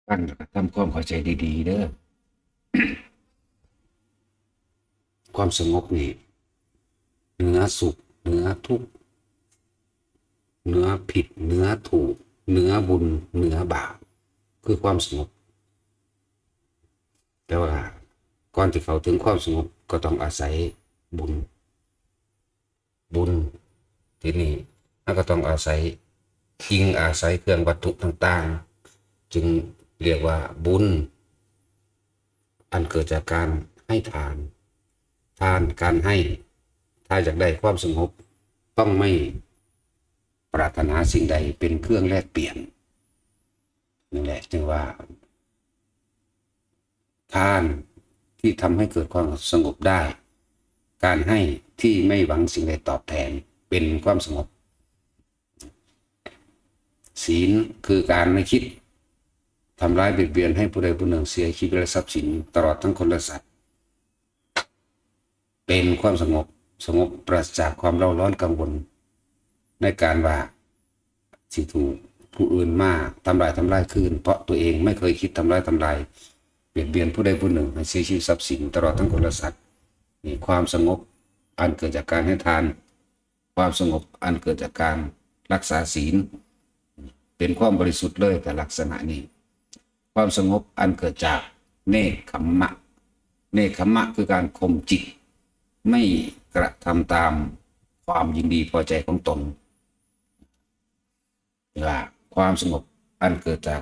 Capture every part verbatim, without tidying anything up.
ฟังแล้วก็ทำความเข้าใจดีๆเด้อ ความสงบนี่ เหนือสุข เหนือทุกข์ เหนือผิด เหนือถูก เหนือบุญ เหนือบาป คือความสงบ แต่ว่าก่อนที่เข้าถึงความสงบก็ต้องอาศัยบุญ บุญ ทีนี้เราก็ต้องอาศัย อิงอาศัยเครื่องวัตถุต่างๆ จึงเรียกว่าบุญ อันเกิดจากการให้ทาน ทาน การให้ ถ้าอยากได้ความสงบ ต้องไม่ปรารถนาสิ่งใดเป็นเครื่องแลกเปลี่ยน นั่นแหละจึงว่า ทานที่ทำให้เกิดความสงบได้ การให้ที่ไม่หวังสิ่งใดตอบแทนเป็นความสงบ ศีลคือการไม่คิดทำร้ายเบียดเบียนให้ผู้ใดผู้หนึ่งเสียชีวิตและทรัพย์สิน ตลอดทั้งคนและสัตว์ เป็นความสงบ สงบปราศจากความเร่าร้อนกังวล ในการว่าสิถูกผู้อื่นมาทำลายทำลายคืน เพราะตัวเองไม่เคยคิดทำลายทำลาย เบียดเบียนผู้ใดผู้หนึ่งให้เสียชีวิตทรัพย์สิน ตลอดทั้งคนและสัตว์ นี่ความสงบอันเกิดจากการให้ทาน ความสงบอันเกิดจากการรักษาศีล เป็นความบริสุทธิ์เลยแต่ลักษณะนี้ ความสงบอันเกิดจากเนกขัมมะ เนกขัมมะคือการข่มจิต ไม่กระทำตามความยินดีพอใจของตน ว่าความสงบอันเกิดจาก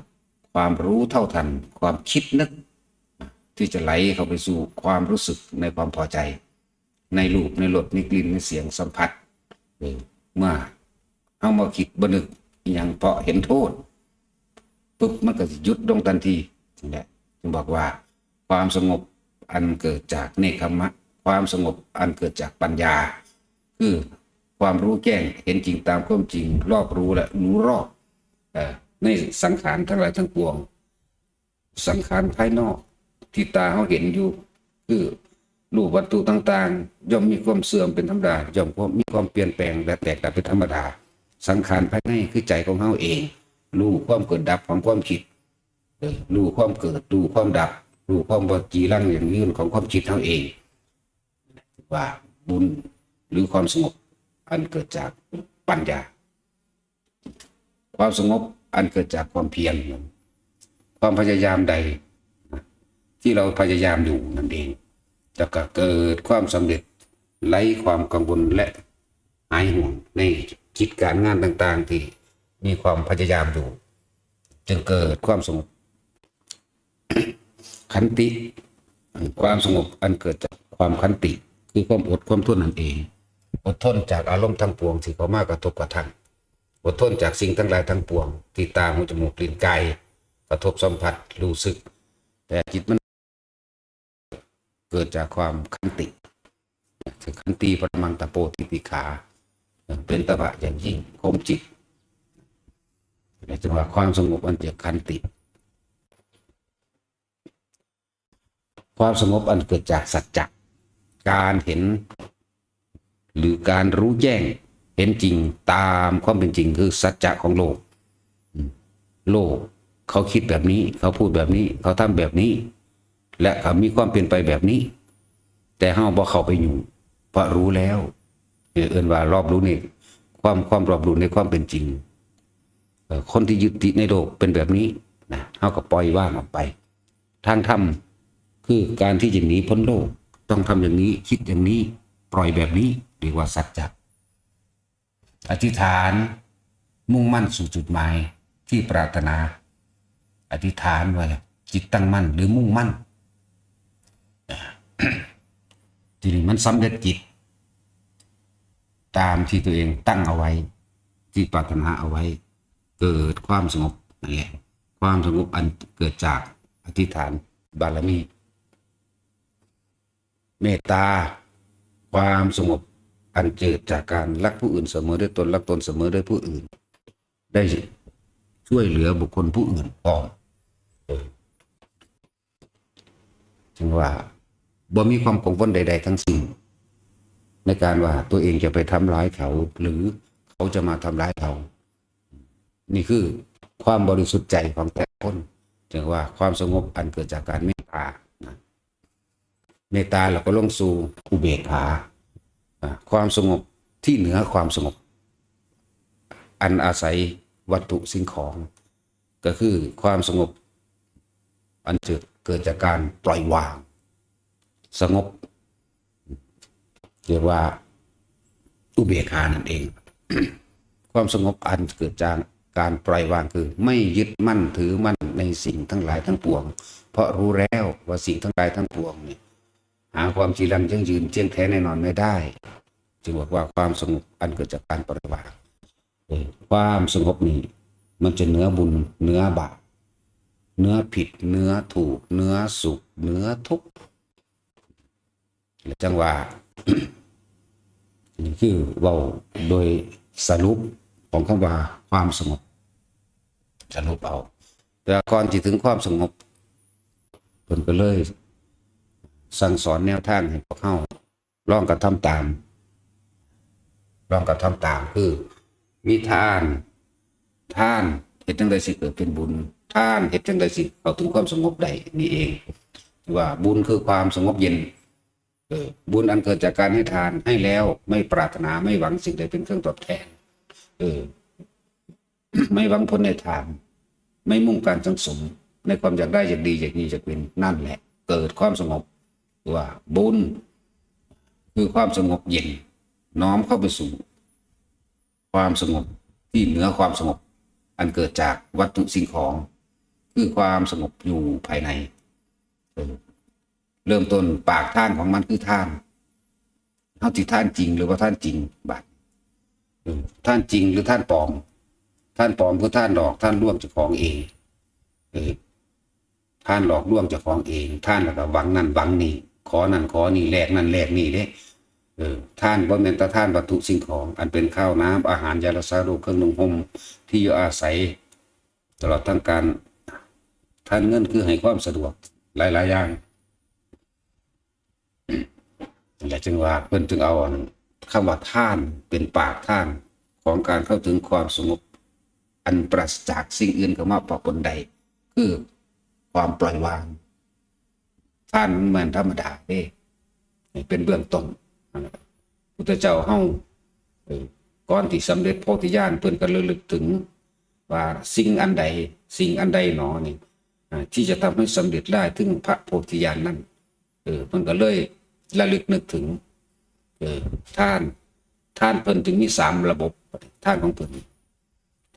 ความรู้เท่าทันความคิดนึก ที่จะไหลเข้าไปสู่ความรู้สึกในความพอใจ ในรูป ในรส ในกลิ่น ในเสียงสัมผัส เออ เมื่อเฮามาคิดบ่นึกอิหยังเพราะเห็นโทษปุ๊บ มันก็สิหยุดลงทันที นั่นแหละ จึงบอกว่า ความสงบอันเกิดจากเนกขัมมะ ความสงบอันเกิดจากปัญญา คือความรู้แจ้งเห็นจริงตามความจริง รอบรู้และรู้รอบ เอ่อ ในสังขารทั้งหลายทั้งปวง สังขารภายนอกที่ตาเฮาเห็นอยู่ คือรูปวัตถุต่างๆ ย่อมมีความเสื่อมเป็นธรรมดา ย่อมมีความเปลี่ยนแปลงและแตกดับเป็นธรรมดา สังขารภายในคือใจของเฮาเอง รู้ความเกิดดับของความคิด เออ รู้ความเกิด รู้ความดับ รู้ความบ่จีรังยั่งยืนของความคิดเฮาเอง ว่าบุญหรือความสงบอันเกิดจากปัญญา ความสงบอันเกิดจากความเพียร ความพยายามใด ที่เราพยายามอยู่นั่นเอง แล้วก็เกิดความสำเร็จ ไร้ความกังวลและหายห่วงในกิจการงานต่างๆ ที่มีความพยายามอยู่ จึงเกิดความสงบ ขันติ ความสงบอันเกิดจากความขันติ คือความอดความทนนั่นเอง อดทนจากอารมณ์ทั้งปวงที่เข้ามากระทบกระทั่ง อดทนจากสิ่งทั้งหลายทั้งปวง ที่ตา หู จมูก ลิ้น กาย กระทบสัมผัส รู้สึก แต่จิตมันเกิดจากความขันติ คือขันติปรมังตะโปธิติขา เป็นตบะอย่างยิ่ง ข่มจิต และจังหวะความสงบอันเกิดจากขันติ ความสงบอันเกิดจากสัจจะ การเห็น หรือการรู้แจ้ง เห็นจริงตามความเป็นจริง คือสัจจะของโลก อืม โลกเขาคิดแบบนี้ เขาพูดแบบนี้ เขาทำแบบนี้ และเขามีความเป็นไปแบบนี้ แต่เฮาบ่เข้าไปยุ่ง เพราะรู้แล้ว เออ เอิ้นว่ารอบรู้ในความ ความรอบรู้ในความเป็นจริง เอ่อ คนที่ยึดติดในโลกเป็นแบบนี้นะ เฮาก็ปล่อยวางออกไป ทางธรรมคือการที่จะหนีพ้นโลก ต้องทำอย่างนี้ คิดอย่างนี้ ปล่อยแบบนี้ เรียกว่าสัจจะ อธิษฐาน มุ่งมั่นสู่จุดหมายที่ปรารถนา อธิษฐานไว้ จิตตั้งมั่นหรือมุ่งมั่น ทีนี้มันสำเร็จจิต ตามที่ตัวเองตั้งเอาไว้ ที่ปรารถนาเอาไว้ เกิดความสงบ นั่นแหละ ความสงบอันเกิดจากอธิษฐานบารมี เมตตา ความสงบอันเกิดจากการรักผู้อื่นเสมอด้วยตน รักตนเสมอด้วยผู้อื่น ได้ช่วยเหลือบุคคลผู้อื่นก่อน เออ จึงว่าบ่มีความกังวลใดๆทั้งสิ้น ในการว่าตัวเองจะไปทำร้ายเขา หรือเขาจะมาทำร้ายเรา นี่คือความบริสุทธิ์ใจของแต่ละคน เรียกว่าความสงบอันเกิดจากการเมตตานะ เมตตาเราก็ลงสู่อุเบกขา อ่า ความสงบที่เหนือความสงบ อันอาศัยวัตถุสิ่งของ ก็คือความสงบ อันเกิดจากการปล่อยวาง สงบ เรียกว่าอุเบกขานั่นเอง ความสงบอันเกิดจากการปล่อยวางคือไม่ยึดมั่นถือมั่นในสิ่งทั้งหลายทั้งปวง เพราะรู้แล้วว่าสิ่งทั้งหลายทั้งปวงเนี่ยหาความจีรังยั่งยืนเที่ยงแท้แน่นอนไม่ได้ จึงบอกว่าความสงบอันเกิดจากการปล่อยวาง เออ ความสงบนี่มันจะเหนือบุญเหนือบาป เหนือผิดเหนือถูก เหนือสุขเหนือทุกข์ และจังว่า นี่คือเว้าโดยสรุปของคำว่าความสงบ สรุปเอา แต่ก่อนที่ถึงความสงบ เพิ่นก็เลยสั่งสอนแนวทางให้พวกเฮาลองกระทำตาม ลองกระทำตามคือ มีทาน ทานเฮ็ดจังได๋สิเกิดเป็นบุญ ทานเฮ็ดจังได๋สิเข้าถึงความสงบได้ นี่เอง ว่าบุญคือความสงบเย็น เออ บุญอันเกิดจากการให้ทาน ให้แล้วไม่ปรารถนาไม่หวังสิ่งใดเป็นเครื่องตอบแทน เออ ไม่หวังผลในทาน ไม่มุ่งการสังสม ในความอยากได้อยากดีอยากมีอยากเป็น นั่นแหละ เกิดความสงบ ว่าบุญคือความสงบเย็น น้อมเข้าไปสู่ความสงบที่เหนือความสงบ อันเกิดจากวัตถุสิ่งของ คือความสงบอยู่ภายใน เออ เริ่มต้นปากทานของมันคือทาน เฮาสิทานจริงหรือว่าทานจริง บาด เออ ทานจริงหรือทานปลอม ทานปลอมคือทานหลอก ทานลวงเจ้าของเอง เออ ทานหลอกลวงเจ้าของเอง ทานแล้วก็หวังนั่นหวังนี่ ขอนั่นขอนี่ แลกนั่นแลกนี่เด้ เออ ทานบ่แม่นแต่ทานวัตถุสิ่งของ อันเป็นข้าวน้ำอาหารยารักษาโรค เครื่องนุ่งห่ม ที่อยู่อาศัย ตลอดทั้งการ ทานเงินคือให้ความสะดวกหลายๆ อย่าง นั่นแหละจึงว่าเพิ่นจึงเอาอันคำว่าทานเป็นปากทางของการเข้าถึงความสงบ อันปราศจากสิ่งอื่นเข้ามาปะปนได้ คือความปล่อยวาง ทานมันแม่นธรรมดาเด้ เป็นเบื้องต้น พุทธเจ้าเฮา เออ ก่อนที่สำเร็จโพธิญาณเพิ่นก็ระลึกถึงว่าสิ่งอันใด สิ่งอันใดหนอนี่ อ่า ที่จะทำให้สำเร็จได้ถึงพระโพธิญาณนั้น เออ เพิ่นก็เลยระลึกนึกถึง เออ ทาน ทานเพิ่นจึงมีสามระบบ ทานของเพิ่น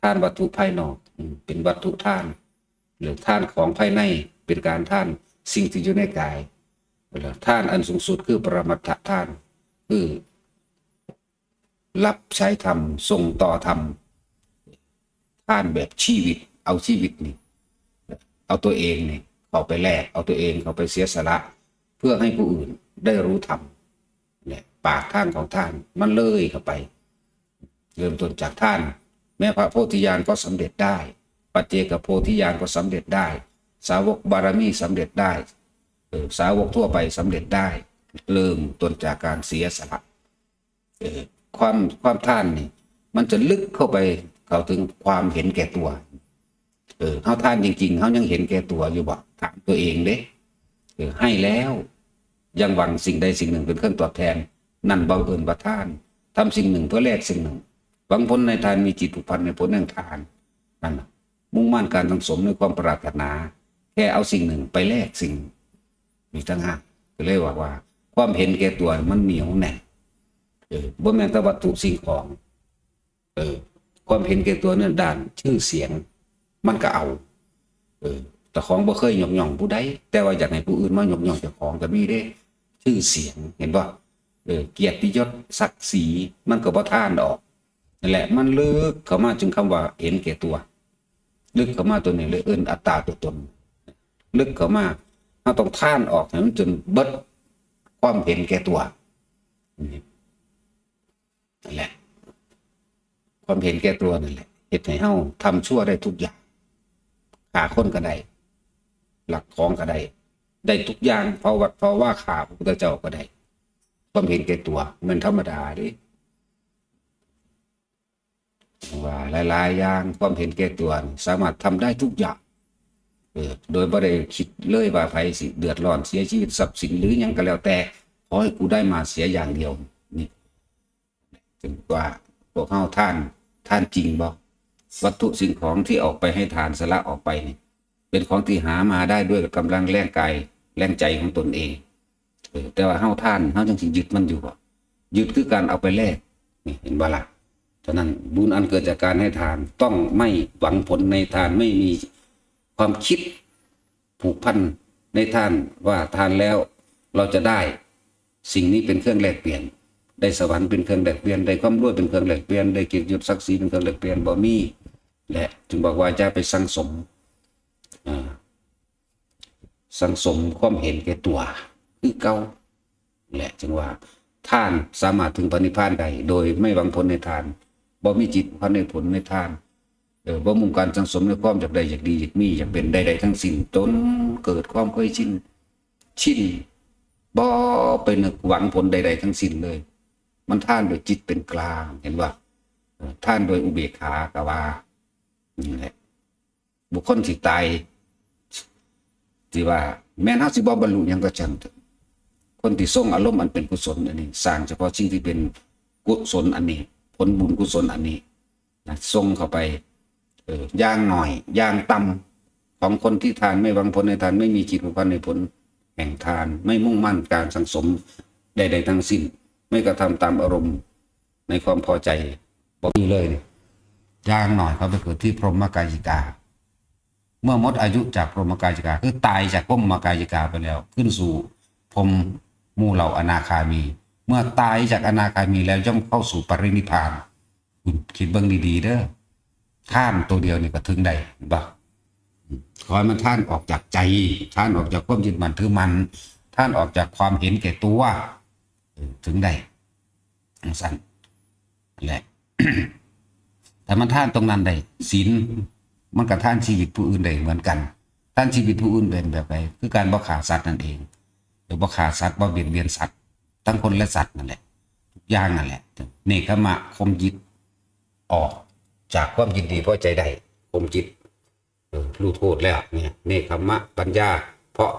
ทานวัตถุภายนอก อืม เป็นวัตถุทาน หรือทานของภายใน เป็นการทานสิ่งที่อยู่ในกาย แล้วทานอันสูงสุดคือปรมัตถทาน คือ รับใช้ธรรม ส่งต่อธรรม ทานแบบชีวิต เอาชีวิตนี่ เอาตัวเองนี่เข้าไปแลก เอาตัวเองเข้าไปเสียสละ เพื่อให้ผู้อื่นได้รู้ธรรม เนี่ย ปากทางของทาน มันเลยเข้าไป เริ่มต้นจากทาน แม้พระโพธิญาณก็สำเร็จได้ ปัจเจกโพธิญาณก็สำเร็จได้ สาวกบารมีสำเร็จได้ เออ สาวกทั่วไปสำเร็จได้ เริ่มต้นจากการเสียสละ เออ ความ ความทานนี่ มันจะลึกเข้าไป เข้าถึงความเห็นแก่ตัว เออ เฮาทานจริงๆ เฮายังเห็นแก่ตัวอยู่บ่ ถามตัวเองเด้ เออ ให้แล้ว ยังหวังสิ่งใดสิ่งหนึ่งเป็นเครื่องตอบแทน นั่นบ่เอิ้นว่าทาน ทำสิ่งหนึ่งเพื่อแลกสิ่งหนึ่ง หวังผลในทาน มีจิตผูกพันในผลแห่งทาน นั่นน่ะ มุ่งมั่นการสังสมในความปรารถนา แค่เอาสิ่งหนึ่งไปแลกสิ่ง มีต่างหาก ก็เลยว่า ว่า ความเห็นแก่ตัวมันเหนียวแน่น เออ บ่แม่นแต่วัตถุสิ่งของ เออ ความเห็นแก่ตัวในด้านชื่อเสียง มันก็เอา เออ เจ้าของบ่เคยยกย่องผู้ใด แต่ว่าอยากให้ผู้อื่นมายกย่องเจ้าของก็มีเด้ ชื่อเสียง เห็นบ่ เออ เกียรติยศ ศักดิ์ศรี มันก็บ่ทานออก นั่นแหละ มันลึกเข้ามาถึงคำว่าเห็นแก่ตัว ลึกเข้ามาตัวนี้เลยเอิ้นอัตตาตัวตน ลึกเข้ามา เฮาต้องทานออกให้มันจนเบิดความเห็นแก่ตัว นี่ นั่นแหละ ความเห็นแก่ตัวนั่นแหละ เฮ็ดให้เฮาทำชั่วได้ทุกอย่าง ฆ่าคนก็ได้ ลักของก็ได้ ได้ทุกอย่าง เผาวัดเผาวา ฆ่าพระพุทธเจ้าก็ได้ ความเห็นแก่ตัว มันธรรมดาเด้ ว่าหลายๆ อย่าง ความเห็นแก่ตัวนี่สามารถทำได้ทุกอย่าง เออ โดยบ่ได้คิดเลยว่าไผสิเดือดร้อนเสียชีวิตทรัพย์สินหรือหยังก็แล้วแต่ ขอให้กูได้มาเสียอย่างเดียว นี่ ถึงว่าพวกเฮาทาน ทานจริงบ่ วัตถุสิ่งของที่ออกไปให้ทานสละออกไปนี่ เป็นของที่หามาได้ด้วยกำลังแรงกายแรงใจของตนเอง เออ แต่ว่าเฮาทาน เฮาจังสิยึดมันอยู่บ่ ยึดคือการเอาไปแลก นี่ เห็นบ่ล่ะ ฉะนั้นบุญอันเกิดจากการให้ทาน ต้องไม่หวังผลในทาน ไม่มีความคิดผูกพันในทาน ว่าทานแล้วเราจะได้สิ่งนี้เป็นเครื่องแลกเปลี่ยน ได้สวรรค์เป็นเครื่องแลกเปลี่ยน ได้ความรวยเป็นเครื่องแลกเปลี่ยน ได้เกียรติยศศักดิ์ศรีเป็นเครื่องแลกเปลี่ยน บ่มี และจึงบอกว่าอย่าไปสั่งสม อ่า สั่งสมความเห็นแก่ตัว คือเก่า และจึงว่าทานสามารถถึงพระนิพพานได้ โดยไม่หวังผลในทาน บ่มีจิตผูกพันในผลในทาน เออ บ่มุ่งการสั่งสมในความอยากได้ อยากดี อยากมี อยากเป็นใดๆทั้งสิ้น จนเกิดความเคยชิน ชิน บ่ไปนึกหวังผลใดๆทั้งสิ้นเลย มันทานโดยจิตเป็นกลาง เห็นบ่ เออ ทานโดยอุเบกขา ก็ว่า นี่แหละ บุคคลที่ตาย ที่ว่าแม้นเฮาสิบ่บรรลุหยังก็ช่างเถอะ คนที่ทรงอารมณ์อันเป็นกุศลอันนี้ สร้างเฉพาะสิ่งที่เป็นกุศลอันนี้ ผลบุญกุศลอันนี้นะ ส่งเข้าไป เออ อย่างน้อย อย่างต่ำ ของคนที่ทาน ไม่หวังผลในทาน ไม่มีจิตผูกพันในผลแห่งทาน ไม่มุ่งมั่นการสั่งสมใดๆทั้งสิ้น ไม่กระทำตามอารมณ์ในความพอใจ บ่มีเลยนี่ อย่างน้อยเขาไปเกิดที่พรหมกายิกา เมื่อหมดอายุจากพรหมกายิกา คือตายจากพรหมกายิกาไปแล้ว ขึ้นสู่พรหมหมู่เหล่าอนาคามี เมื่อตายจากอนาคามีแล้วย่อมเข้าสู่ปรินิพพาน คุณคิดเบิ่งดีๆเด้อ ทานตัวเดียวนี่ก็ถึงได้ เห็นบ่ ขอให้มันทานออกจากใจ ทานออกจากความยึดมั่นถือมั่น ทานออกจากความเห็นแก่ตัว เออ ถึงได้ จั่งซั้นแหละ แต่มันทานตรงนั้นได้ ศีล มันก็ทานชีวิตผู้อื่นได้เหมือนกัน ทานชีวิตผู้อื่นเป็นแบบใด คือการบ่ฆ่าสัตว์นั่นเอง หรือบ่ฆ่าสัตว์ บ่เบียดเบียนสัตว์ ทั้งคนและสัตว์นั่นแหละ ทุกอย่างนั่นแหละ เนกขมะ ข่มจิต ออกจากความยินดีพอใจได้ ข่มจิต เออ รู้โทษแล้วเนี่ย เนกขมะ ปัญญา เพราะ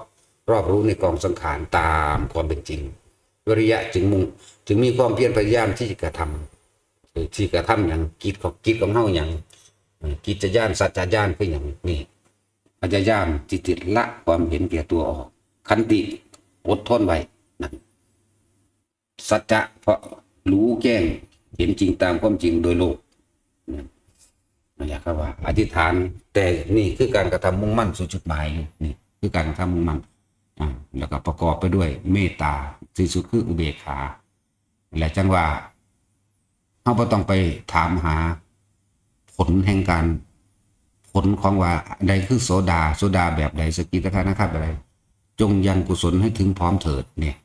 รอบรู้ในกองสังขารตามความเป็นจริง วิริยะจึงมุ่ง จึงมีความเพียรพยายามที่จะกระทำ เออ ที่กระทำหยัง กิจของ กิจของเฮาหยัง เออ กิจญาณ สัจจญาณคือหยัง นี่ ปัญญาญาณที่จิตละความเห็นแก่ตัวออก ขันติ อดทนไว้ นั่น สัจจะ เพราะรู้แจ้ง เห็นจริงตามความจริงโดยโลก นั่น นั่นแหละครับว่า อธิษฐาน แต่นี่คือการกระทำมุ่งมั่นสู่จุดหมาย นี่คือการกระทำมุ่งมั่น อ่า แล้วก็ประกอบไปด้วยเมตตา ที่สุดคืออุเบกขา และจั่งว่า เฮาบ่ต้องไปถามหาผลแห่งการ ผลของว่าอันใดคือโสดา โสดาแบบใด สกิทาคานาคาแบบใด จงยังกุศลให้ถึงพร้อมเถิด เนี่ย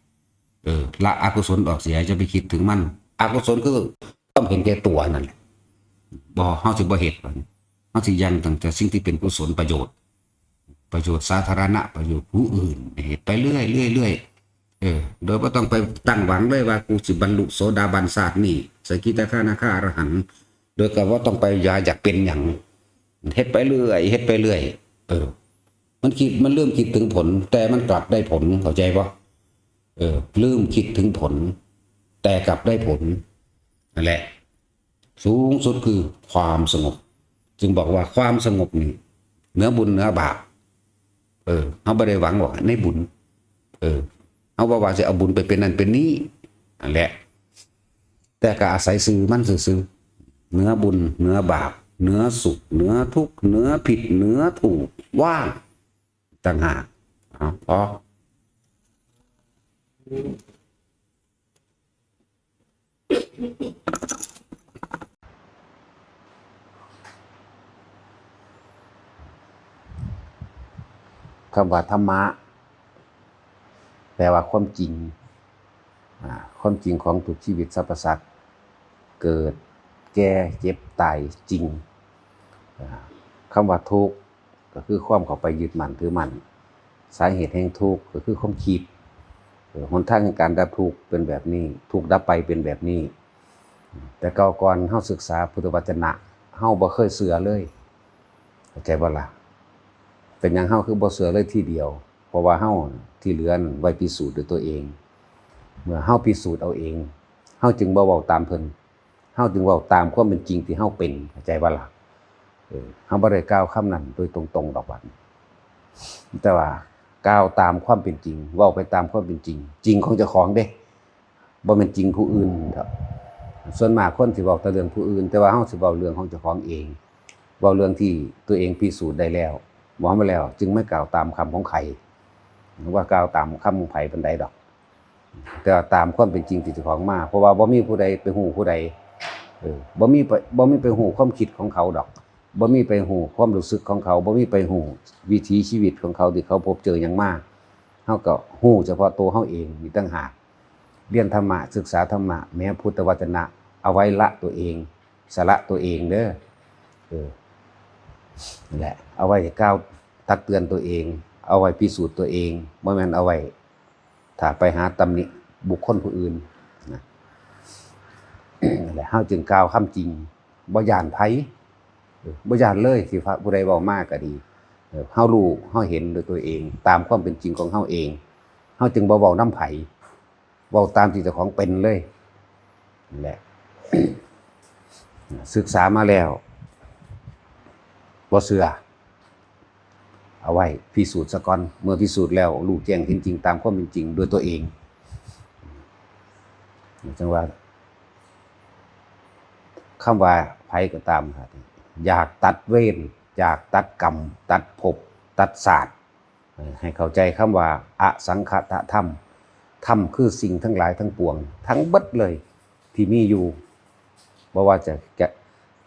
เออ ละอกุศลออกเสีย อย่าไปคิดถึงมัน อกุศลคือความเห็นแก่ตัวนั่นแหละ บ่ เฮาสิบ่เฮ็ด เฮาสิยังตั้งแต่สิ่งที่เป็นกุศลประโยชน์ ประโยชน์สาธารณะ ประโยชน์ผู้อื่น เฮ็ดไปเรื่อยๆๆ เออ โดยบ่ต้องไปตั้งหวังเลยว่ากูสิบรรลุโสดาบันชาตินี้ สกิทาคานาคาอรหันต์ โดยก็บ่ต้องไปอยาก อยากเป็นหยัง เฮ็ดไปเรื่อย เฮ็ดไปเรื่อย เออ มันคิด มันลืมคิดถึงผล แต่มันกลับได้ผล เข้าใจบ่ เออ ลืมคิดถึงผล แต่กลับได้ผล นั่นแหละ สูงสุดคือความสงบ จึงบอกว่าความสงบนี่ เหนือบุญเหนือบาป เออ เฮาบ่ได้หวังว่าในบุญ เออ เฮาบ่ว่าสิเอาบุญไปเป็นนั่นเป็นนี่ นั่นแหละ แต่ก็อาศัยซื่อมันซื่อๆ เหนือบุญ เหนือบาป เหนือสุข เหนือทุกข์ เหนือผิด เหนือถูก ว่างต่างหาก เอา พอ คำว่าธรรมะ แปลว่าความจริง อ่า ความจริงของทุกชีวิตสรรพสัตว์ เกิด แก่ เจ็บ ตาย จริง อ่า คำว่าทุกข์ ก็คือความเข้าไปยึดมั่นถือมั่น สาเหตุแห่งทุกข์ก็คือความคิด เออ หนทางแห่งการดับทุกข์เป็นแบบนี้ ทุกข์ดับไปเป็นแบบนี้ แต่เก่าก่อนเฮาศึกษาพุทธวจนะ เฮาบ่เคยเชื่อเลย เข้าใจบ่ล่ะ? เป็นหยังเฮาคือบ่เชื่อเลยทีเดียว เพราะว่าเฮาที่เหลือนั้นไว้พิสูจน์ด้วยตัวเอง เมื่อเฮาพิสูจน์เอาเอง เฮาจึงบ่เว้าตามเพิ่น เฮาจึงเว้าตามความเป็นจริงที่เฮาเป็น เข้าใจบ่ล่ะ? เออ เฮาบ่ได้กล่าวคำนั้นโดยตรงๆดอกบัดนี้ แต่ว่ากล่าวตามความเป็นจริง เว้าไปตามความเป็นจริง จริงของเจ้าของเด้ บ่แม่นจริงผู้อื่นดอก ส่วนมากคนสิเว้าแต่เรื่องผู้อื่น แต่ว่าเฮาสิเว้าเรื่องของเจ้าของเอง เว้าเรื่องที่ตัวเองพิสูจน์ได้แล้ว เว้ามาแล้ว จึงไม่กล่าวตามคำของใคร ว่ากล่าวตามคำของไผปานใดดอก แต่ว่าตามความเป็นจริงที่เจ้าของมา เพราะว่าบ่มีผู้ใดไปฮู้ผู้ใด เออ บ่มีไป บ่มีไปฮู้ความคิดของเขาดอก บ่มีไปฮู้ความรู้สึกของเขา บ่มีไปฮู้วิถีชีวิตของเขาที่เขาพบเจอหยังมา เฮาก็ฮู้เฉพาะตัวเฮาเองนี่ต่างหาก เรียนธรรมะ ศึกษาธรรมะ แม้พุทธวจนะ เอาไว้ละตัวเอง สละตัวเองเด้อ เออ นั่นแหละ เอาไว้กล่าวตักเตือนตัวเอง เอาไว้พิสูจน์ตัวเอง บ่แม่นเอาไว้ถ้าไปหาตำหนิบุคคลผู้อื่นนะ นั่นแหละ เฮาจึงกล่าวคำจริง บ่ย้านไผ เออ บ่ย้านเลย ที่พระผู้ใดเว้ามาก็ดี เออ เฮารู้ เฮาเห็นด้วยตัวเอง ตามความเป็นจริงของเฮาเอง เฮาจึงบ่เว้านำไผ เว้าตามที่เจ้าของเป็นเลย นั่นแหละ ศึกษามาแล้ว บ่เชื่อ เอาไว้พิสูจน์ซะก่อน เมื่อพิสูจน์แล้ว รู้แจ้งเห็นจริงตามความเป็นจริงด้วยตัวเอง จั่งว่า คำว่าไผก็ตามครับ อยากตัดเวร อยากตัดกรรม ตัดภพ ตัดชาติ ให้เข้าใจคำว่าอสังขตธรรม ธรรมคือสิ่งทั้งหลายทั้งปวง ทั้งเบิดเลยที่มีอยู่ บ่ว่าจะ จะ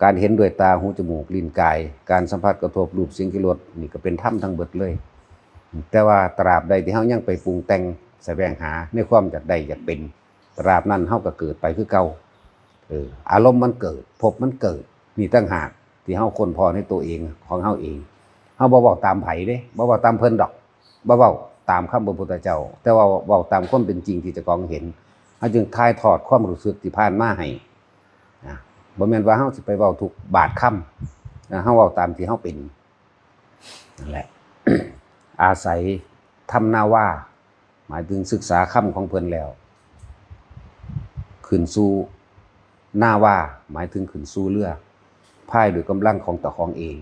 การเห็นด้วยตา หู จมูก ลิ้น กาย การสัมผัสกระทบ รูป เสียง กลิ่น รส นี่ก็เป็นธรรมทั้งเบิดเลย แต่ว่าตราบใดที่เฮายังไปปรุงแต่งแสวงหาในความอยากได้อยากเป็น ตราบนั้นเฮาก็เกิดไปคือเก่า เออ อารมณ์มันเกิด ภพมันเกิด นี่ต่างหากที่เฮาค้นพบในตัวเองของเฮาเอง เฮาบ่เว้าตามไผเด้ บ่เว้าตามเพิ่นดอก บ่เว้าตามคำพระพุทธเจ้า แต่ว่าเว้าตามความเป็นจริงที่เจ้าของเห็น เฮาจึงถ่ายทอดความรู้สึกที่ผ่านมาให้ นะ บ่แม่นว่าเฮาสิไปเว้าทุกบาทคำ นะ เฮาเว้าตามที่เฮาเป็น นั่นแหละ อาศัยธรรมนาวา หมายถึงศึกษาคำของเพิ่นแล้ว ขึ้นสู่นาวา หมายถึงขึ้นสู่เรือ พายด้วยกำลังของเจ้าของเอง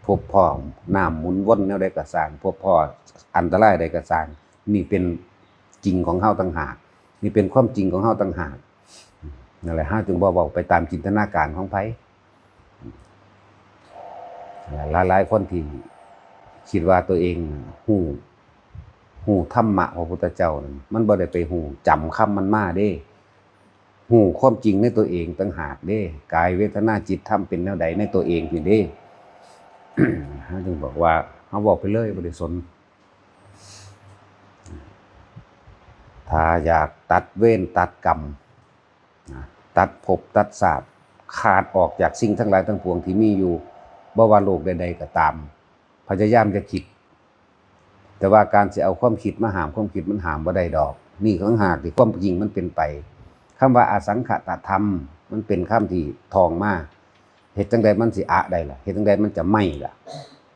พบพ้อน้ำหมุนวนแนวใดก็ซ่าง พบพ้ออันตรายใดก็ซ่าง นี่เป็นจริงของเฮาต่างหาก นี่เป็นความจริงของเฮาต่างหาก นั่นแหละ เฮาจึงบ่เว้าไปตามจินตนาการของไผ หลายๆคนที่คิดว่าตัวเองฮู้ ฮู้ธรรมะพระพุทธเจ้านั่น มันบ่ได้ไปฮู้จำคำมันมาเด้ ฮู้ความจริงในตัวเองต่างหากเด้ กายเวทนาจิตธรรมเป็นแนวใดในตัวเองพี้เด้ เฮาจึงบอกว่าเฮาเว้าไปเลย บ่ได้สน ถ้าอยากตัดเวรตัดกรรม นะ ตัดภพตัดชาติ ขาดออกจากสิ่งทั้งหลายทั้งปวงที่มีอยู่ บ่ว่าโลกใดๆก็ตาม พยายามจะคิด แต่ว่าการสิเอาความคิดมาห้าม ความคิดมันห้ามบ่ได้ดอก นี่ต่างหากที่ความจริงมันเป็นไป คำว่าอสังขตธรรม มันเป็นคำที่ท่องมา เฮ็ดจั่งใดมันสิอะได้ล่ะ เฮ็ดจั่งใดมันจะไม่ล่ะ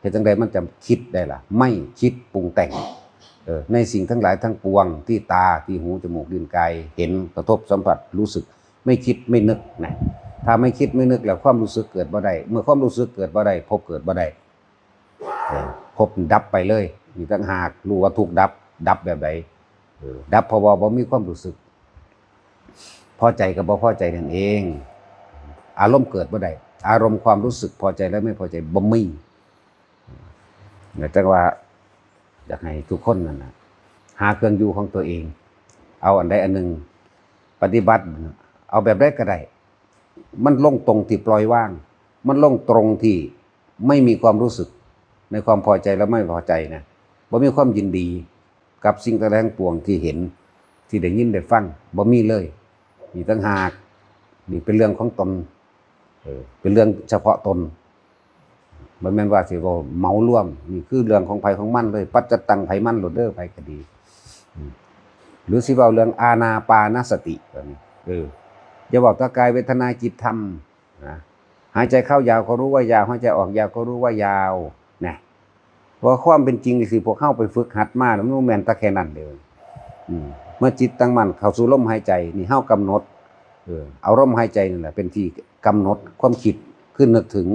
เฮ็ดจั่งใดมันจะคิดได้ล่ะ ไม่คิดปรุงแต่ง เออ ในสิ่งทั้งหลายทั้งปวงที่ตา ที่หู จมูก ลิ้น กาย เห็น กระทบ สัมผัส รู้สึก ไม่คิดไม่นึกนะ ถ้าไม่คิดไม่นึกแล้วความรู้สึกเกิดบ่ได้ เมื่อความรู้สึกเกิดบ่ได้ ภพเกิดบ่ได้ เออ ภพดับไปเลย นี่ต่างหาก รู้ว่าทุกข์ดับ ดับแบบใด เออ ดับเพราะว่าบ่มีความรู้สึก พอใจกับบ่พอใจนั่นเอง อารมณ์เกิดบ่ได้ อารมณ์ความรู้สึกพอใจและไม่พอใจบ่มี นะ จั่งว่าอยากให้ทุกคนนั่นน่ะ หาเครื่องอยู่ของตัวเอง เอาอันใดอันหนึ่งปฏิบัติ เอาแบบใดก็ได้ มันลงตรงที่ปล่อยวาง มันลงตรงที่ไม่มีความรู้สึกในความพอใจและไม่พอใจนะ บ่มีความยินดีกับสิ่งทั้งหลายทั้งปวงที่เห็น ที่ได้ยินได้ฟัง บ่มีเลย นี่ต่างหาก นี่เป็นเรื่องของตน เออ เป็นเรื่องเฉพาะตน บ่แม่นว่าสิเว้าเหมารวม นี่คือเรื่องของไผของมันเลย ปัจจตังไผมันโลดเด้อ ไผก็ดี อืม หรือสิเว้าเรื่องอานาปานสติ เออ อย่าเว้าแต่กายเวทนาจิตธรรม นะ หายใจเข้ายาวก็รู้ว่ายาว หายใจออกยาวก็รู้ว่ายาว นะ เพราะความเป็นจริงนี่สิพวกเฮาไปฝึกหัดมาแล้วมันบ่แม่นแต่แค่นั้นเด้อ อืม เมื่อจิตตั้งมั่นเข้าสู่ลมหายใจ นี่เฮากำหนด เออ เอาลมหายใจนั่นแหละเป็นที่กำหนดความคิด คือนึกถึง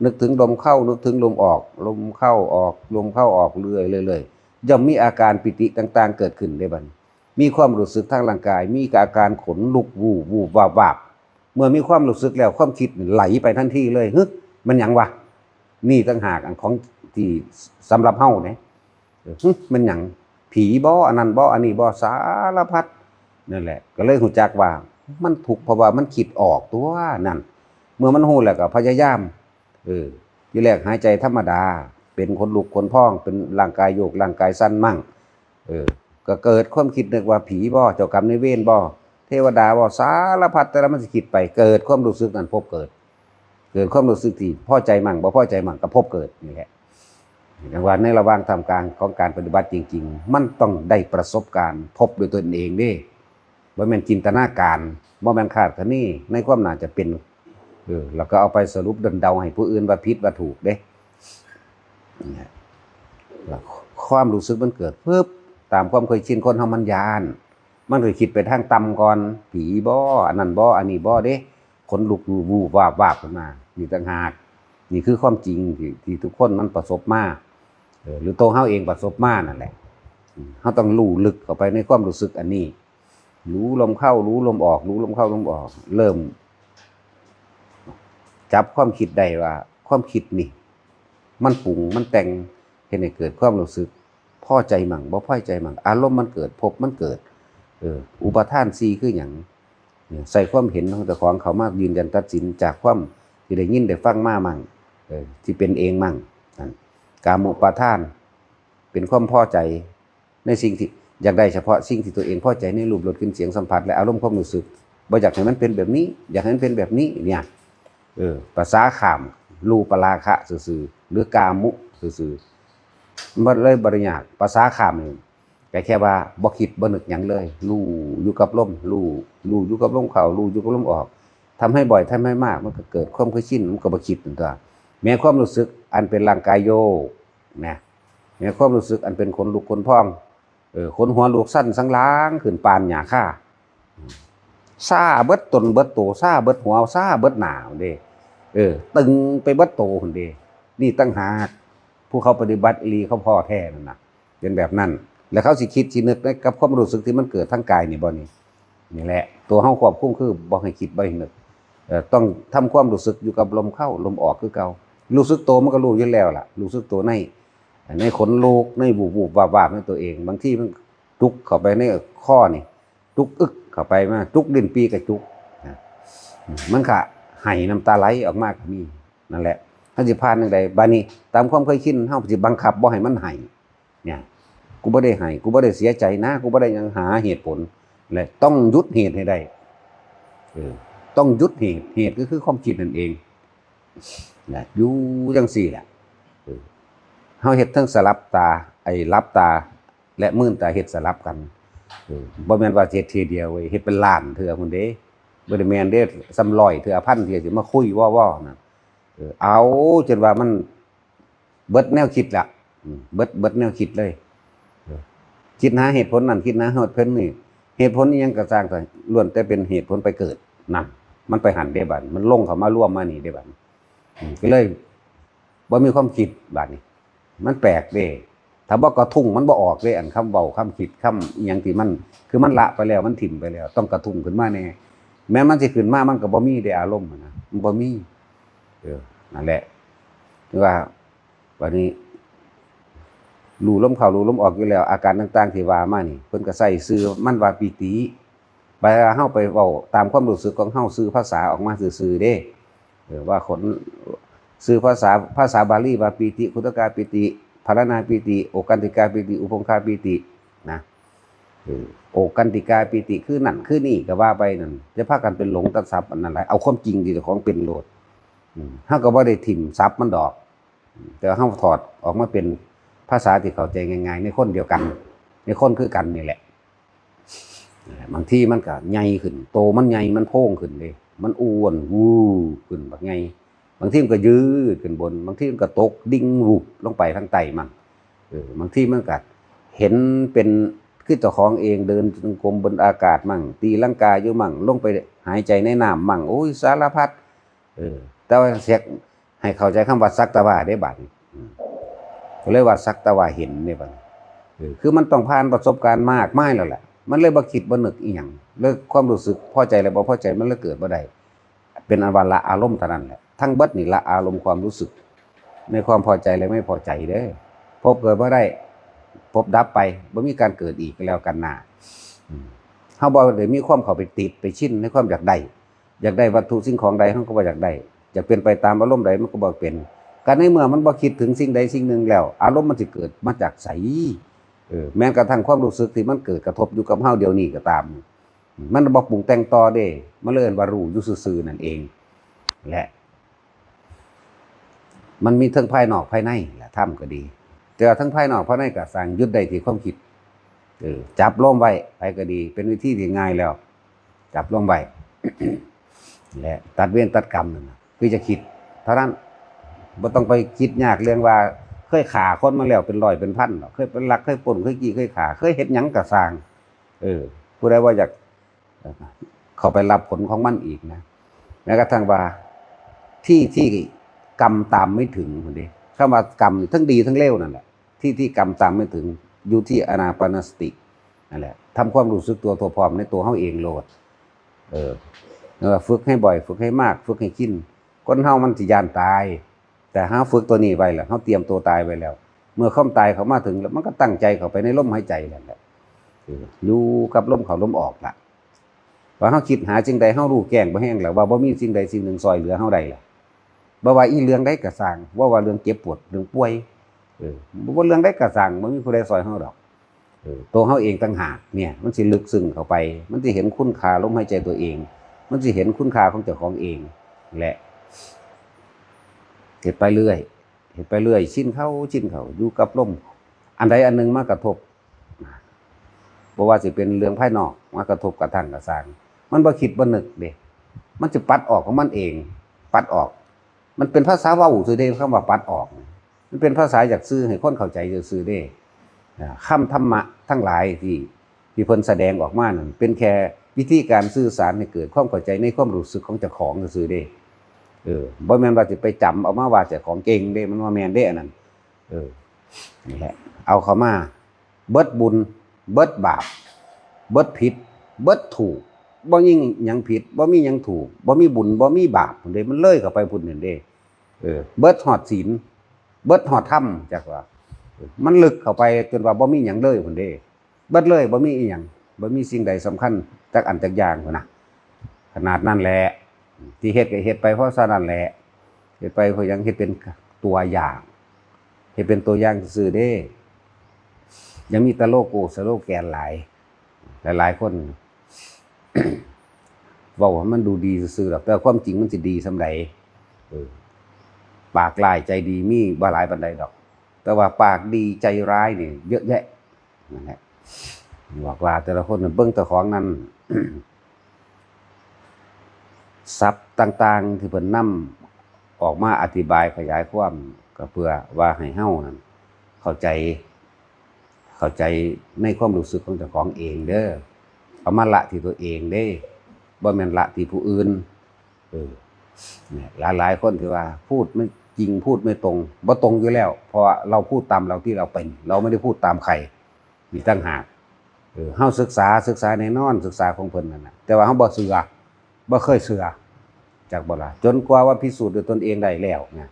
นึกถึงลมเข้า นึกถึงลมออก ลมเข้าออก ลมเข้าออกเรื่อยๆ เรื่อยๆ ย่อมมีอาการปีติต่างๆ เกิดขึ้นได้บัดนี้ มีความรู้สึกทางร่างกาย มีอาการขนลุก วูบ วาบ วาบ เมื่อมีความรู้สึกแล้ว ความคิดนี่ไหลไปทันทีเลย "ฮึ มันหยังวะ?" นี่ต่างหากอันของที่สำหรับเฮาเนี่ย "เออ หึ มันหยัง? ผีบ่ อันนั้นบ่ อันนี้บ่ สารพัด" นั่นแหละ ก็เลยรู้จักว่ามันทุกข์ เพราะว่ามันคิดออกตัวนั่น เมื่อมันรู้แล้วก็พยายาม เออ ทีแรกหายใจธรรมดา เป็นขนลุกขนพอง เป็นร่างกายโยก ร่างกายสั่นมั่ง เออ ก็เกิดความคิดนึกว่าผีบ่ เจ้ากรรมนายเวรบ่ เทวดาบ่ สารพัดแต่ละมันสิคิดไป เกิดความรู้สึกนั้นพบเกิด เกิดความรู้สึกที่พอใจมั่ง บ่พอใจมั่ง ก็พบเกิดนี่แหละ อย่างว่าในระหว่างท่ามกลางของการปฏิบัติจริงๆ มันต้องได้ประสบการณ์ พบด้วยตนเองเด้ บ่แม่นจินตนาการ บ่แม่นคาดคะเน ในความน่าจะเป็น เออ แล้วก็เอาไปสรุปเดาให้ผู้อื่นว่าผิดว่าถูกเด้ เนี่ย แล้วความรู้สึกมันเกิดปุ๊บ ตามความเคยชินคนเฮามันย้าน มันก็คิดไปทางต่ำก่อน ผีบ่ อันนั้นบ่ อันนี้บ่เด้ ขนลุก วูบ วาบ วาบขึ้นมา นี่ต่างหาก นี่คือความจริงที่ ที่ทุกคนมันประสบมา เออ หรือตัวเฮาเองประสบมานั่นแหละ อืม เฮาต้องรู้ลึกเข้าไปในความรู้สึกอันนี้ รู้ลมเข้า รู้ลมออก รู้ลมเข้า ลมออก เริ่ม จับความคิดได้ว่า ความคิดนี่ มันปรุง มันแต่ง เฮ็ดให้เกิดความรู้สึก พอใจมั่ง บ่พอใจมั่ง อารมณ์มันเกิด ภพมันเกิด เออ อุปาทานสี่คือหยัง เนี่ย ใส่ความเห็นของเจ้าของเข้ามายืนยันตัดสินจากความที่ได้ยินได้ฟังมามั่ง เออ ที่เป็นเองมั่ง นั่น กามุปาทาน เป็นความพอใจในสิ่งที่อยากได้เฉพาะสิ่งที่ตัวเองพอใจในรูปรสกลิ่นเสียงสัมผัสและอารมณ์ความรู้สึก บ่อยากให้มันเป็นแบบนี้ อยากให้มันเป็นแบบนี้เนี่ย เออ ภาษาข้าม รูปราคะซื่อๆ หรือกามุซื่อๆ มันเลยบ่ได้ยาก ภาษาข้ามนี่ ก็แค่ว่าบ่คิดบ่นึกหยังเลย รู้อยู่กับลม รู้ รู้อยู่กับลมเข้า รู้อยู่กับลมออก ทำให้บ่อย ทำให้มาก มันก็เกิดความเคยชิน มันก็บ่คิดนั่นตัว แม้ความรู้สึกอันเป็นร่างกายโยกนะ แม้ความรู้สึกอันเป็นขนลุกขนพอง เออ ขนหัวลุกสั่นสันหลังขึ้นปานหญ้าคา ซ่าเบิดตนเบิดโต ซ่าเบิดหัว ซ่าเบิดหน้าเด้ เออ ตึงไปเบิดโตพุ้นเด้ นี่ต่างหาก ผู้เขาปฏิบัติอีหลีเขาพ้อแท้นั่นน่ะ เป็นแบบนั้น แล้วเขาสิคิดสินึกกับความรู้สึกที่มันเกิดทางกายนี่บ่นี่ นี่แหละ ตัวเฮาควบคุมคือบ่ให้คิดบ่ให้นึก เอ่อ ต้องทำความรู้สึกอยู่กับลมเข้าลมออกคือเก่า รู้สึกโตมันก็รู้อยู่แล้วล่ะ รู้สึกโตใน ในขนลุก ในวูบๆ วาบๆ ในตัวเอง บางทีมันจุกเข้าไปในคอนี่ จุกอึกเข้าไปมา จุกลิ้นปี่กะจุกนะ มันก็ไห้น้ำตาไหลออกมาก็มี นั่นแหละ เฮาสิผ่านจั่งใด บาดนี้ตามความเคยชิน เฮาสิบังคับบ่ให้มันไห้ เนี่ย กูบ่ได้ไห้ กูบ่ได้เสียใจนะ กูบ่ได้หยัง หาเหตุผล และต้องหยุดเหตุให้ได้ เออ ต้องหยุดเหตุ เหตุก็คือความคิดนั่นเอง นะ อยู่จั่งซี้แหละ เออ เฮาเฮ็ดทั้งสลับตา ไอ้หลับตา และมืนตา เฮ็ดสลับกัน เออ บ่แม่นว่าเฮ็ดเทื่อเดียวเว้ย เฮ็ดเป็นล้านเทื่อพุ้นเด้ บ่ได้แม่นเด้ ส่ำร้อยเทื่อ พันเทื่อ สิมาคุยว่อๆ นั่น เออ เอาจนว่ามันเบิดแนวคิดละ อืม เบิด เบิดแนวคิดเลย เออ คิดหาเหตุผลนั่น คิดหาเหตุผลนี่ เหตุผลอิหยังก็ซ่างแต่ล้วนแต่เป็นเหตุผลไปเกิด นั่น มันไปหั้นเด้บัด มันลงเข้ามารวมมานี่เด้บัด อืม ก็เลยบ่มีความคิดบัดนี้ มันแปลกเด้ ถ้าบ่กระทุ้งมันบ่ออกเด้ อันคำเว้า คำคิด คำอิหยังที่มัน คือมันละไปแล้ว มันถิ่มไปแล้ว ต้องกระทุ้งขึ้นมาแน่ แม้มันสิขึ้นมา มันก็บ่มีเด้ อารมณ์หั้นนะ มันบ่มี เออ นั่นแหละ คือว่า บัดนี้ รู้ลมเข้า รู้ลมออกอยู่แล้ว อาการต่างๆ ที่ว่ามานี่ เพิ่นก็ใส่ชื่อมันว่าปีติ ไปเฮาไปเว้าตามความรู้สึกของเฮา ชื่อภาษาออกมาซื่อๆ เด้ เออ ว่าคน ชื่อภาษา ภาษาบาลีว่าปีติ ขุทกาปีติ พาราณาปีติ โอกันติกาปีติ อุพงคาปีติ นะ เออ โอกันติกาปีติ คือนั่นคือนี่ก็ว่าไปนั่น จะพากันเป็นหลงตัดสับอันนั้นหลาย เอาความจริงที่เจ้าของเป็นโลด อืม เฮาก็บ่ได้ถิ่มสับมันดอก แต่ว่าเฮาถอดออกมาเป็นภาษาที่เข้าใจง่ายๆ ในคนเดียวกัน ในคนคือกันนี่แหละ บางทีมันก็ใหญ่ขึ้น โตมันใหญ่ มันโพงขึ้นเด้ มันอ้วน วูบขึ้นบักใหญ่ บางทีมันก็ยืดขึ้นบน บางทีมันก็ตกดิ่ง วุบลงไปทางใต้มั่ง เออบางทีมันก็เห็นเป็นคือเจ้าของเองเดินจงกรมบนอากาศมั่ง ตีลังกาอยู่มั่ง ลงไปหายใจในน้ำมั่ง โอ้ย สารพัด เออ แต่ว่าเสียให้เข้าใจคำว่าสักแต่ว่าได้บัดนี้ อืม ก็เลยว่าสักแต่ว่าเห็นนี่บัดนี้ เออ คือมันต้องผ่านประสบการณ์มากมายแล้วแหละ มันเลยบ่คิดบ่นึกอีหยัง เลยความรู้สึกพอใจและบ่พอใจมันเลยเกิดบ่ได้ เป็นอันว่าละอารมณ์เท่านั้นแหละ ทั้งเบิดนี่ละอารมณ์ความรู้สึก ในความพอใจและไม่พอใจเด้อ พบเกิดบ่ได้ พบดับไป บ่มีการเกิดอีกก็แล้วกันนะ อืม เฮาบ่ได้มีความเข้าไปติดไปชินในความอยากได้ อยากได้วัตถุสิ่งของใดเฮาก็บ่อยากได้ อยากเป็นไปตามอารมณ์ใดมันก็บ่เป็น ก็ในเมื่อมันบ่คิดถึงสิ่งใดสิ่งหนึ่งแล้ว อารมณ์มันสิเกิดมาจากไส เออ แม้กระทั่งความรู้สึกที่มันเกิดกระทบอยู่กับเฮาเดี๋ยวนี้ก็ตาม มันบ่ปรุงแต่งต่อเด้ มันเลยเอิ้นว่ารู้อยู่ซื่อๆนั่นเอง และ มันมีทั้งภายนอกภายในแหละ ธรรมก็ดี แต่ว่าทั้งภายนอกภายในก็สร้าง ยึดได้ที่ความคิด เออ จับลมไว้ ไผก็ดี เป็นวิธีที่ง่ายแล้ว จับลมไว้ และตัดเวรตัดกรรมนั่นน่ะ คือจะคิดเท่านั้น บ่ต้องไปคิดยากเรื่องว่าเคยฆ่าคนมาแล้วเป็นร้อยเป็นพันหรอก เคยเป็นลัก เคยปล้น เคยจี้ เคยฆ่า เคยเฮ็ดหยังก็ซ่าง เออ ผู้ใดว่าอยากเข้าไปรับผลของมันอีกนะ แม้กระทั่งว่าที่ที่กรรมตามไม่ถึง พุ้นเด้ คำว่ากรรมนี่ทั้งดีทั้งเลวนั่นแหละ ที่ที่กรรมตามไม่ถึง อยู่ที่อานาปานสตินั่นแหละ ทำความรู้สึกตัวทั่วพร้อมในตัวเฮาเองโลด เออ เออ ฝึกให้บ่อย ฝึกให้มาก ฝึกให้ชิน คนเฮามันสิย้านตาย แต่เฮาฝึกตัวนี้ไว้แล้ว เฮาเตรียมตัวตายไว้แล้ว เมื่อความตายเข้ามาถึงแล้ว มันก็ตั้งใจเข้าไปในลมหายใจนั่นแหละ เออ อยู่กับลมเข้าลมออกล่ะ ว่าเฮาคิดหาสิ่งใด เฮารู้แจ้งบ่แห้งแล้ว ว่าบ่มีสิ่งใดสิ่งหนึ่งซ่อยเหลือเฮาได้ล่ะ บ่ว่าอีเรื่องใดก็ซ่าง บ่ว่าเรื่องเจ็บปวด เรื่องป่วย เออ บ่ว่าเรื่องใดก็ซ่าง บ่มีผู้ใดซ่อยเฮาดอก เออ ตัวเฮาเองต่างหากเนี่ย มันสิลึกซึ้งเข้าไป มันสิเห็นคุณค่าลมหายใจตัวเอง มันสิเห็นคุณค่าของเจ้าของเอง และ เฮ็ดไปเรื่อย เฮ็ดไปเรื่อย ชินเข้า ชินเข้า อยู่กับลม อันใดอันหนึ่งมากระทบ บ่ว่าสิเป็นเรื่องภายนอก มากระทบกระทั่งกระซ่าง มันบ่คิดบ่นึกเด้ มันสิปัดออกของมันเอง ปัดออก มันเป็นภาษาเว้าซื่อเด้ คำว่าปัดออก มันเป็นภาษาอยากสื่อให้คนเข้าใจซื่อๆเด้ อ่า คำธรรมะทั้งหลายที่ ที่เพิ่นแสดงออกมานั่น เป็นแค่วิธีการสื่อสารให้เกิดความเข้าใจในความรู้สึกของเจ้าของซื่อๆเด้ เออ บ่แม่นว่าสิไปจ๋ำเอามาว่าเจ้าของเก่งเด้ มันบ่แม่นเด้อันนั้น เออ นี่แหละ เอาเข้ามา เบิดบุญ เบิดบาป เบิดผิด เบิดถูก บ่มีหยังผิด บ่มีหยังถูก บ่มีบุญ บ่มีบาปพุ้นเด้ มันเลยเข้าไปพุ้นนั่นเด้ เออ เบิดฮอดศีล เบิดฮอดธรรม จักว่า เออ มันลึกเข้าไปจนว่าบ่มีหยังเลยพุ้นเด้ เบิดเลย บ่มีอีหยัง บ่มีสิ่งใดสำคัญจักอันจักอย่างพุ้นนะ ขนาดนั้นแหละ ที่เฮ็ดก็เฮ็ดไปเพราะฉะนั้นแหละ เฮ็ดไปเพราะหยัง เฮ็ดเป็นตัวอย่าง เฮ็ดเป็นตัวอย่างซื่อๆเด้ ยังมีแต่โลโก้สโลแกนหลาย หลายๆคน เว้าให้มันดูดีซื่อๆดอก แต่ความจริงมันสิดีส่ำใด เออ ปากร้ายใจดีมีบ่หลายปานใดดอก แต่ว่าปากดีใจร้ายนี่เยอะแยะ นั่นแหละ บอกว่าแต่ละคนน่ะเบิ่งเจ้าของนั่น ศัพท์ต่างๆที่เพิ่นนำออกมาอธิบายขยายความ ก็เพื่อว่าให้เฮานั่นเข้าใจ เข้าใจในความรู้สึกของเจ้าของเองเด้อ เอามาละที่ตัวเองเด้ บ่แม่นละที่ผู้อื่น เออ เนี่ย หลายๆคนที่ว่าพูดไม่จริง พูดไม่ตรง บ่ตรงอยู่แล้ว เพราะว่าเราพูดตามเราที่เราเป็น เราไม่ได้พูดตามใคร นี่ต่างหาก เออ เฮาศึกษา ศึกษาแน่นอน ศึกษาของเพิ่นนั่นน่ะ แต่ว่าเฮาบ่เชื่อ บ่เคยเชื่อ จักบ่ล่ะ จนกว่าว่าพิสูจน์ด้วยตนเองได้แล้วนะ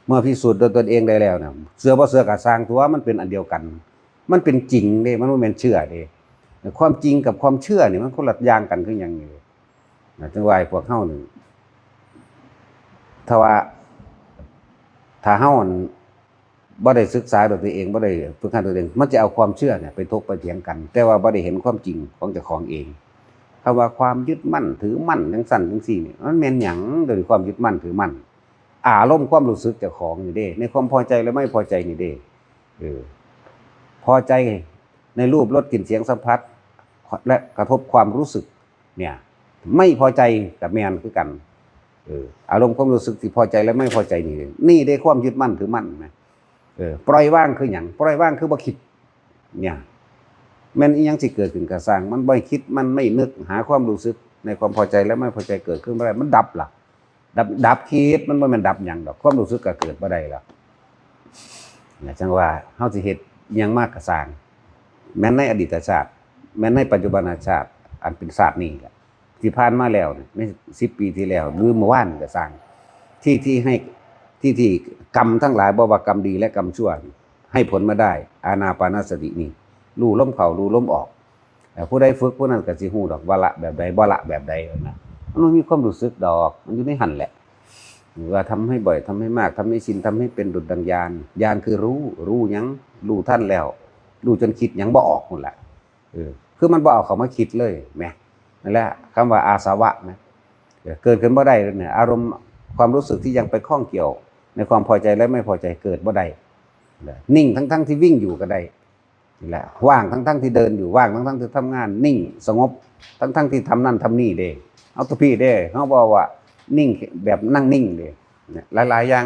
เมื่อพิสูจน์ด้วยตนเองได้แล้วนะ เชื่อบ่เชื่อก็ซ่างตัว มันเป็นอันเดียวกัน มันเป็นจริงเด้ มันบ่แม่นเชื่อเด้ ความจริงกับความเชื่อนี่มันคนละอย่างกันคือหยังนี่ นะ จั่งว่าให้พวกเฮานี่ ถ้าว่า ถ้าเฮา อั่น บ่ได้ศึกษาด้วยตัวเอง บ่ได้ฝึกหัดด้วยตัวเอง มันจะเอาความเชื่อเนี่ยไปถกไปเถียงกัน แต่ว่าบ่ได้เห็นความจริงของเจ้าของเอง คำว่าความยึดมั่นถือมั่นจั่งซั้นจั่งซี้นี่ มันแม่นหยัง เดี๋ยวนี้ความยึดมั่นถือมั่น อารมณ์ความรู้สึกเจ้าของนี่เด้ ในความพอใจและไม่พอใจนี่เด้ เออ พอใจในรูปรสกลิ่นเสียงสัมผัส และกระทบความรู้สึก เนี่ย ไม่พอใจกับแม่นคือกัน เออ อารมณ์ความรู้สึกที่พอใจและไม่พอใจนี่ นี่ได้ความยึดมั่นถือมั่นนะ เออ ปล่อยวางคือหยัง ปล่อยวางคือบ่คิด เนี่ย แม่นอีหยังสิเกิดขึ้นก็ซ่าง มันบ่คิด มันไม่นึกหาความรู้สึกในความพอใจและไม่พอใจเกิดขึ้นบ่ได้ มันดับล่ะ ดับ ดับคิด มันบ่แม่นดับหยังดอก ความรู้สึกก็เกิดบ่ได้ล่ะ นะ จั่งว่าเฮาสิเฮ็ดอิหยังมาก็ซ่าง แม่นในอดีตชาติ แม่นในปัจจุบันชาติ อันเป็นชาตินี้แหละ ที่ผ่านมาแล้วเนี่ย ในสิบปีที่แล้ว หรือเมื่อวานก็ซ่าง ที่ ที่ให้ ที่ ที่กรรมทั้งหลาย บ่ว่ากรรมดีและกรรมชั่ว ให้ผลมาได้ อานาปานสตินี่ รู้ลมเข้า รู้ลมออก แต่ผู้ใดฝึกผู้นั้นก็สิฮู้ดอกว่าละแบบใด บ่ละแบบใดนะ มันบ่มีความรู้สึกดอก มันอยู่ในหั่นแหละ ว่าทำให้บ่อย ทำให้มาก ทำให้ชิน ทำให้เป็นดุจดังญาณ ญาณคือรู้ รู้หยัง รู้ทันแล้ว รู้จนคิดหยังบ่ออกพู้นล่ะ เออ คือมันบ่เอาเข้ามาคิดเลยแหม นั่นแหละ คำว่าอาสวะนะ เออ เกิดขึ้นบ่ได้เลยเนี่ย อารมณ์ความรู้สึกที่ยังไปข้องเกี่ยวในความพอใจและไม่พอใจเกิดบ่ได้ นิ่งทั้งๆที่วิ่งอยู่ก็ได้ นี่แหละ ว่างทั้งๆที่เดินอยู่ ว่างทั้งๆที่ทำงาน นิ่งสงบ ทั้งๆที่ทำนั่นทำนี่เด้ เอาตัวพี่เด้ เขาบอกว่านิ่งแบบนั่งนิ่งเด้ เนี่ย หลายๆอย่าง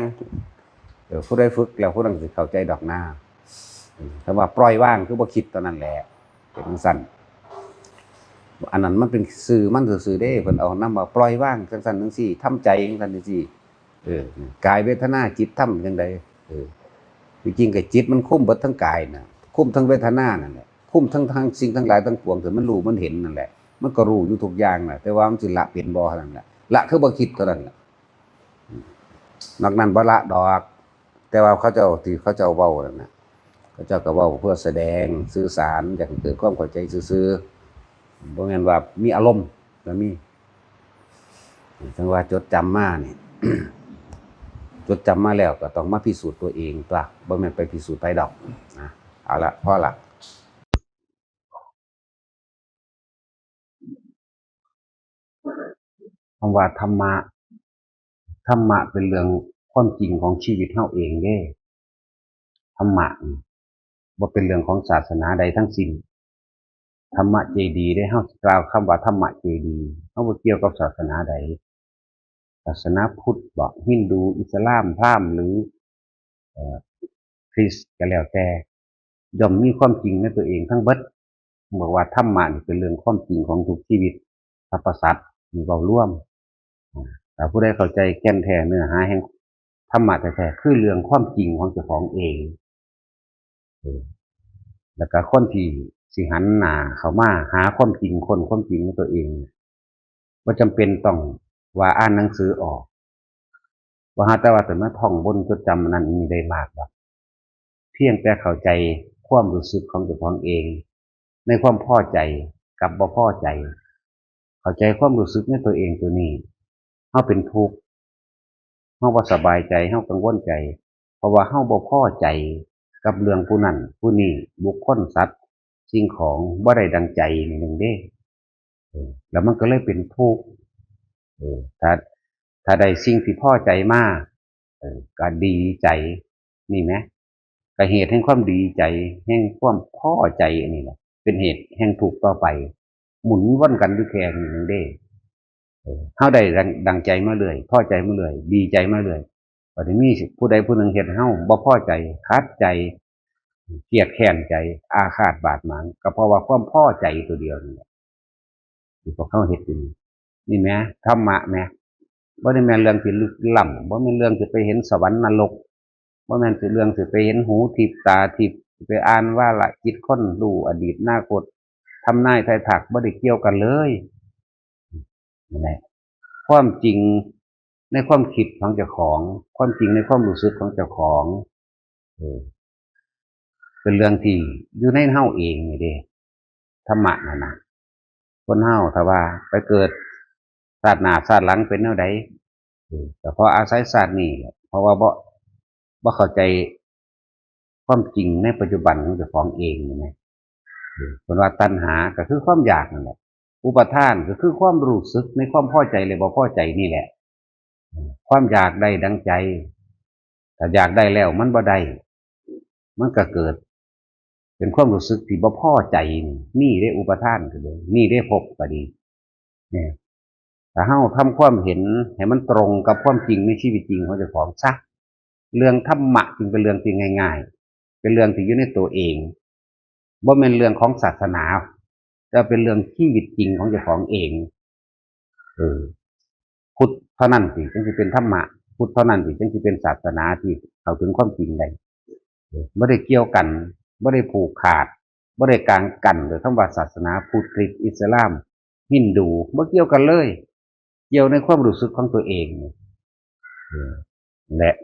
เออ ผู้ใดฝึกแล้วผู้นั้นสิเข้าใจดอกนา เออ คำว่าปล่อยวางคือบ่คิดเท่านั้นแหละ เป็นจั่งซั้น อันนั้นมันเป็นซื่อมันซื่อๆเด้ เพิ่นเอานำว่าปล่อยวางจั่งซั้นจั่งซี้ ทำใจจั่งซั้นจั่งซี้ เออ กายเวทนาจิตธรรมจั่งใด เออ ที่จริงก็จิตมันคุมเบิดทั้งกายน่ะ คุมทั้งเวทนานั่นแหละ คุมทั้ง ทั้งสิ่งทั้งหลายทั้งปวงที่มันรู้มันเห็นนั่นแหละ มันก็รู้อยู่ทุกอย่างน่ะ แต่ว่ามันสิละเป็นบ่เท่านั้นแหละ ละคือบ่คิดเท่านั้นแหละ นอกนั้นบ่ละดอก แต่ว่าเขาเจ้าที่เขาเจ้าเว้านั่นน่ะ เขาเจ้าก็เว้าเพื่อแสดง สื่อสาร อยากให้เกิดความเข้าใจซื่อๆ บ่แม่นว่ามีอารมณ์ ก็มี จั่งว่าจดจำมานี่ จดจำมาแล้วก็ต้องมาพิสูจน์ตัวเองตัว บ่แม่นไปพิสูจน์ไผดอก นะ เอาละ พอละ คำว่าธรรมะ ธรรมะเป็นเรื่องความจริงของชีวิตเฮาเองเด้ ธรรมะนี่บ่เป็นเรื่องของศาสนาใดทั้งสิ้น ธรรมะเจดีย์เด้ เฮากล่าวคำว่าธรรมะเจดีย์ เฮาบ่เกี่ยวกับศาสนาใด ศาสนาพุทธบ่ ฮินดู อิสลาม พราหมณ์ หรือ เอ่อ คริสต์ก็แล้วแต่ ย่อมมีความจริงในตัวเองทั้งเบิด บอกว่าธรรมะนี่เป็นเรื่องความจริงของทุกชีวิต สรรพสัตว์ นี่เว้ารวม อ่า ถ้าผู้ใดเข้าใจแก่นแท้เนื้อหาแห่งธรรมะแท้ๆ คือเรื่องความจริงของเจ้าของเอง เออ แล้วก็คนที่สิหันหน้าเข้ามาหาความจริง ค้นความจริงในตัวเอง บ่จำเป็นต้องว่าอ่านหนังสือออก บ่หาแต่ว่าแต่มาท่องบนจดจำอันนั้นอันนี้ได้มากดอก เพียงแต่เข้าใจความรู้สึกของเจ้าของเอง ในความพอใจกับบ่พอใจ เข้าใจความรู้สึกในตัวเองตัวนี้ เฮาเป็นทุกข์ เฮาบ่สบายใจ เฮากังวลใจ เพราะว่าเฮาบ่พอใจกับเรื่องผู้นั้นผู้นี้ บุคคล สัตว์ สิ่งของ บ่ได้ดังใจนี่หนึ่งเด้ เออ แล้วมันก็เลยเป็นทุกข์ เออ ถ้า ถ้าได้สิ่งที่พอใจมา เออ ก็ดีใจ นี่แหม ก็เหตุแห่งความดีใจ แห่งความพอใจอันนี้แหละ เป็นเหตุแห่งทุกข์ต่อไป หมุนวนกันอยู่แค่นี้หนึ่งเด้ เออ เฮาได้ดัง ดังใจมาเรื่อย พอใจมาเรื่อย ดีใจมาเรื่อย บัดนี้มีผู้ใดผู้หนึ่งเฮ็ดให้เฮาบ่พอใจ ขัดใจ เกลียดแค้นใจ อาฆาตบาดหมาง ก็เพราะว่าความพอใจตัวเดียวนี่แหละ ที่พวกเฮาเฮ็ดอยู่นี่ นี่แหม ธรรมะแหม บ่ได้แม่นเรื่องที่ลึกล้ำ บ่แม่นเรื่องที่ไปเห็นสวรรค์นรก บ่แม่นสิเรื่องสิไปเห็นหูทิพย์ตาทิพย์ สิไปอ่านวาระจิตคน รู้อดีตอนาคต ทำนายทายทัก บ่ได้เกี่ยวกันเลย นั่นแหละ ความจริงในความคิดของเจ้าของ ความจริงในความรู้สึกของเจ้าของ เออ เป็นเรื่องที่อยู่ในเฮาเองนี่เด้ ธรรมะนั่นน่ะ คนเฮาถ้าว่าไปเกิดชาติหน้าชาติหลังเป็นแนวใด เออ ก็เพราะอาศัยชาตินี้แหละ เพราะว่าบ่ บ่เข้าใจความจริงในปัจจุบันของเจ้าของเองนี่นะ เออ เพิ่นว่าตัณหาก็คือความอยากนั่นแหละ อุปาทานก็คือความรู้สึกในความพอใจและบ่พอใจนี่แหละ เออ ความอยากได้ดังใจ ถ้าอยากได้แล้วมันบ่ได้ มันก็เกิด เป็นความรู้สึกที่บ่พอใจนี่ นี่เด้อุปาทานก็ดี นี่เด้ภพก็ดี เนี่ย ถ้าเฮาทำความเห็นให้มันตรงกับความจริงในชีวิตจริงของเจ้าของซะ เรื่องธรรมะจึงเป็นเรื่องที่ง่ายๆ เป็นเรื่องที่อยู่ในตัวเอง บ่แม่นเรื่องของศาสนา แต่เป็นเรื่องชีวิตจริงของเจ้าของเอง เออ พุทธเท่านั้นสิจึงสิเป็นธรรมะ พุทธเท่านั้นสิจึงสิเป็นศาสนาที่เข้าถึงความจริงได้ เออ บ่ได้เกี่ยวกัน บ่ได้ผูกขาด บ่ได้กางกั้นโดยคำว่าศาสนาพุทธ คริสต์ อิสลาม ฮินดู บ่เกี่ยวกันเลย เกี่ยวในความรู้สึกของตัวเอง เออ และ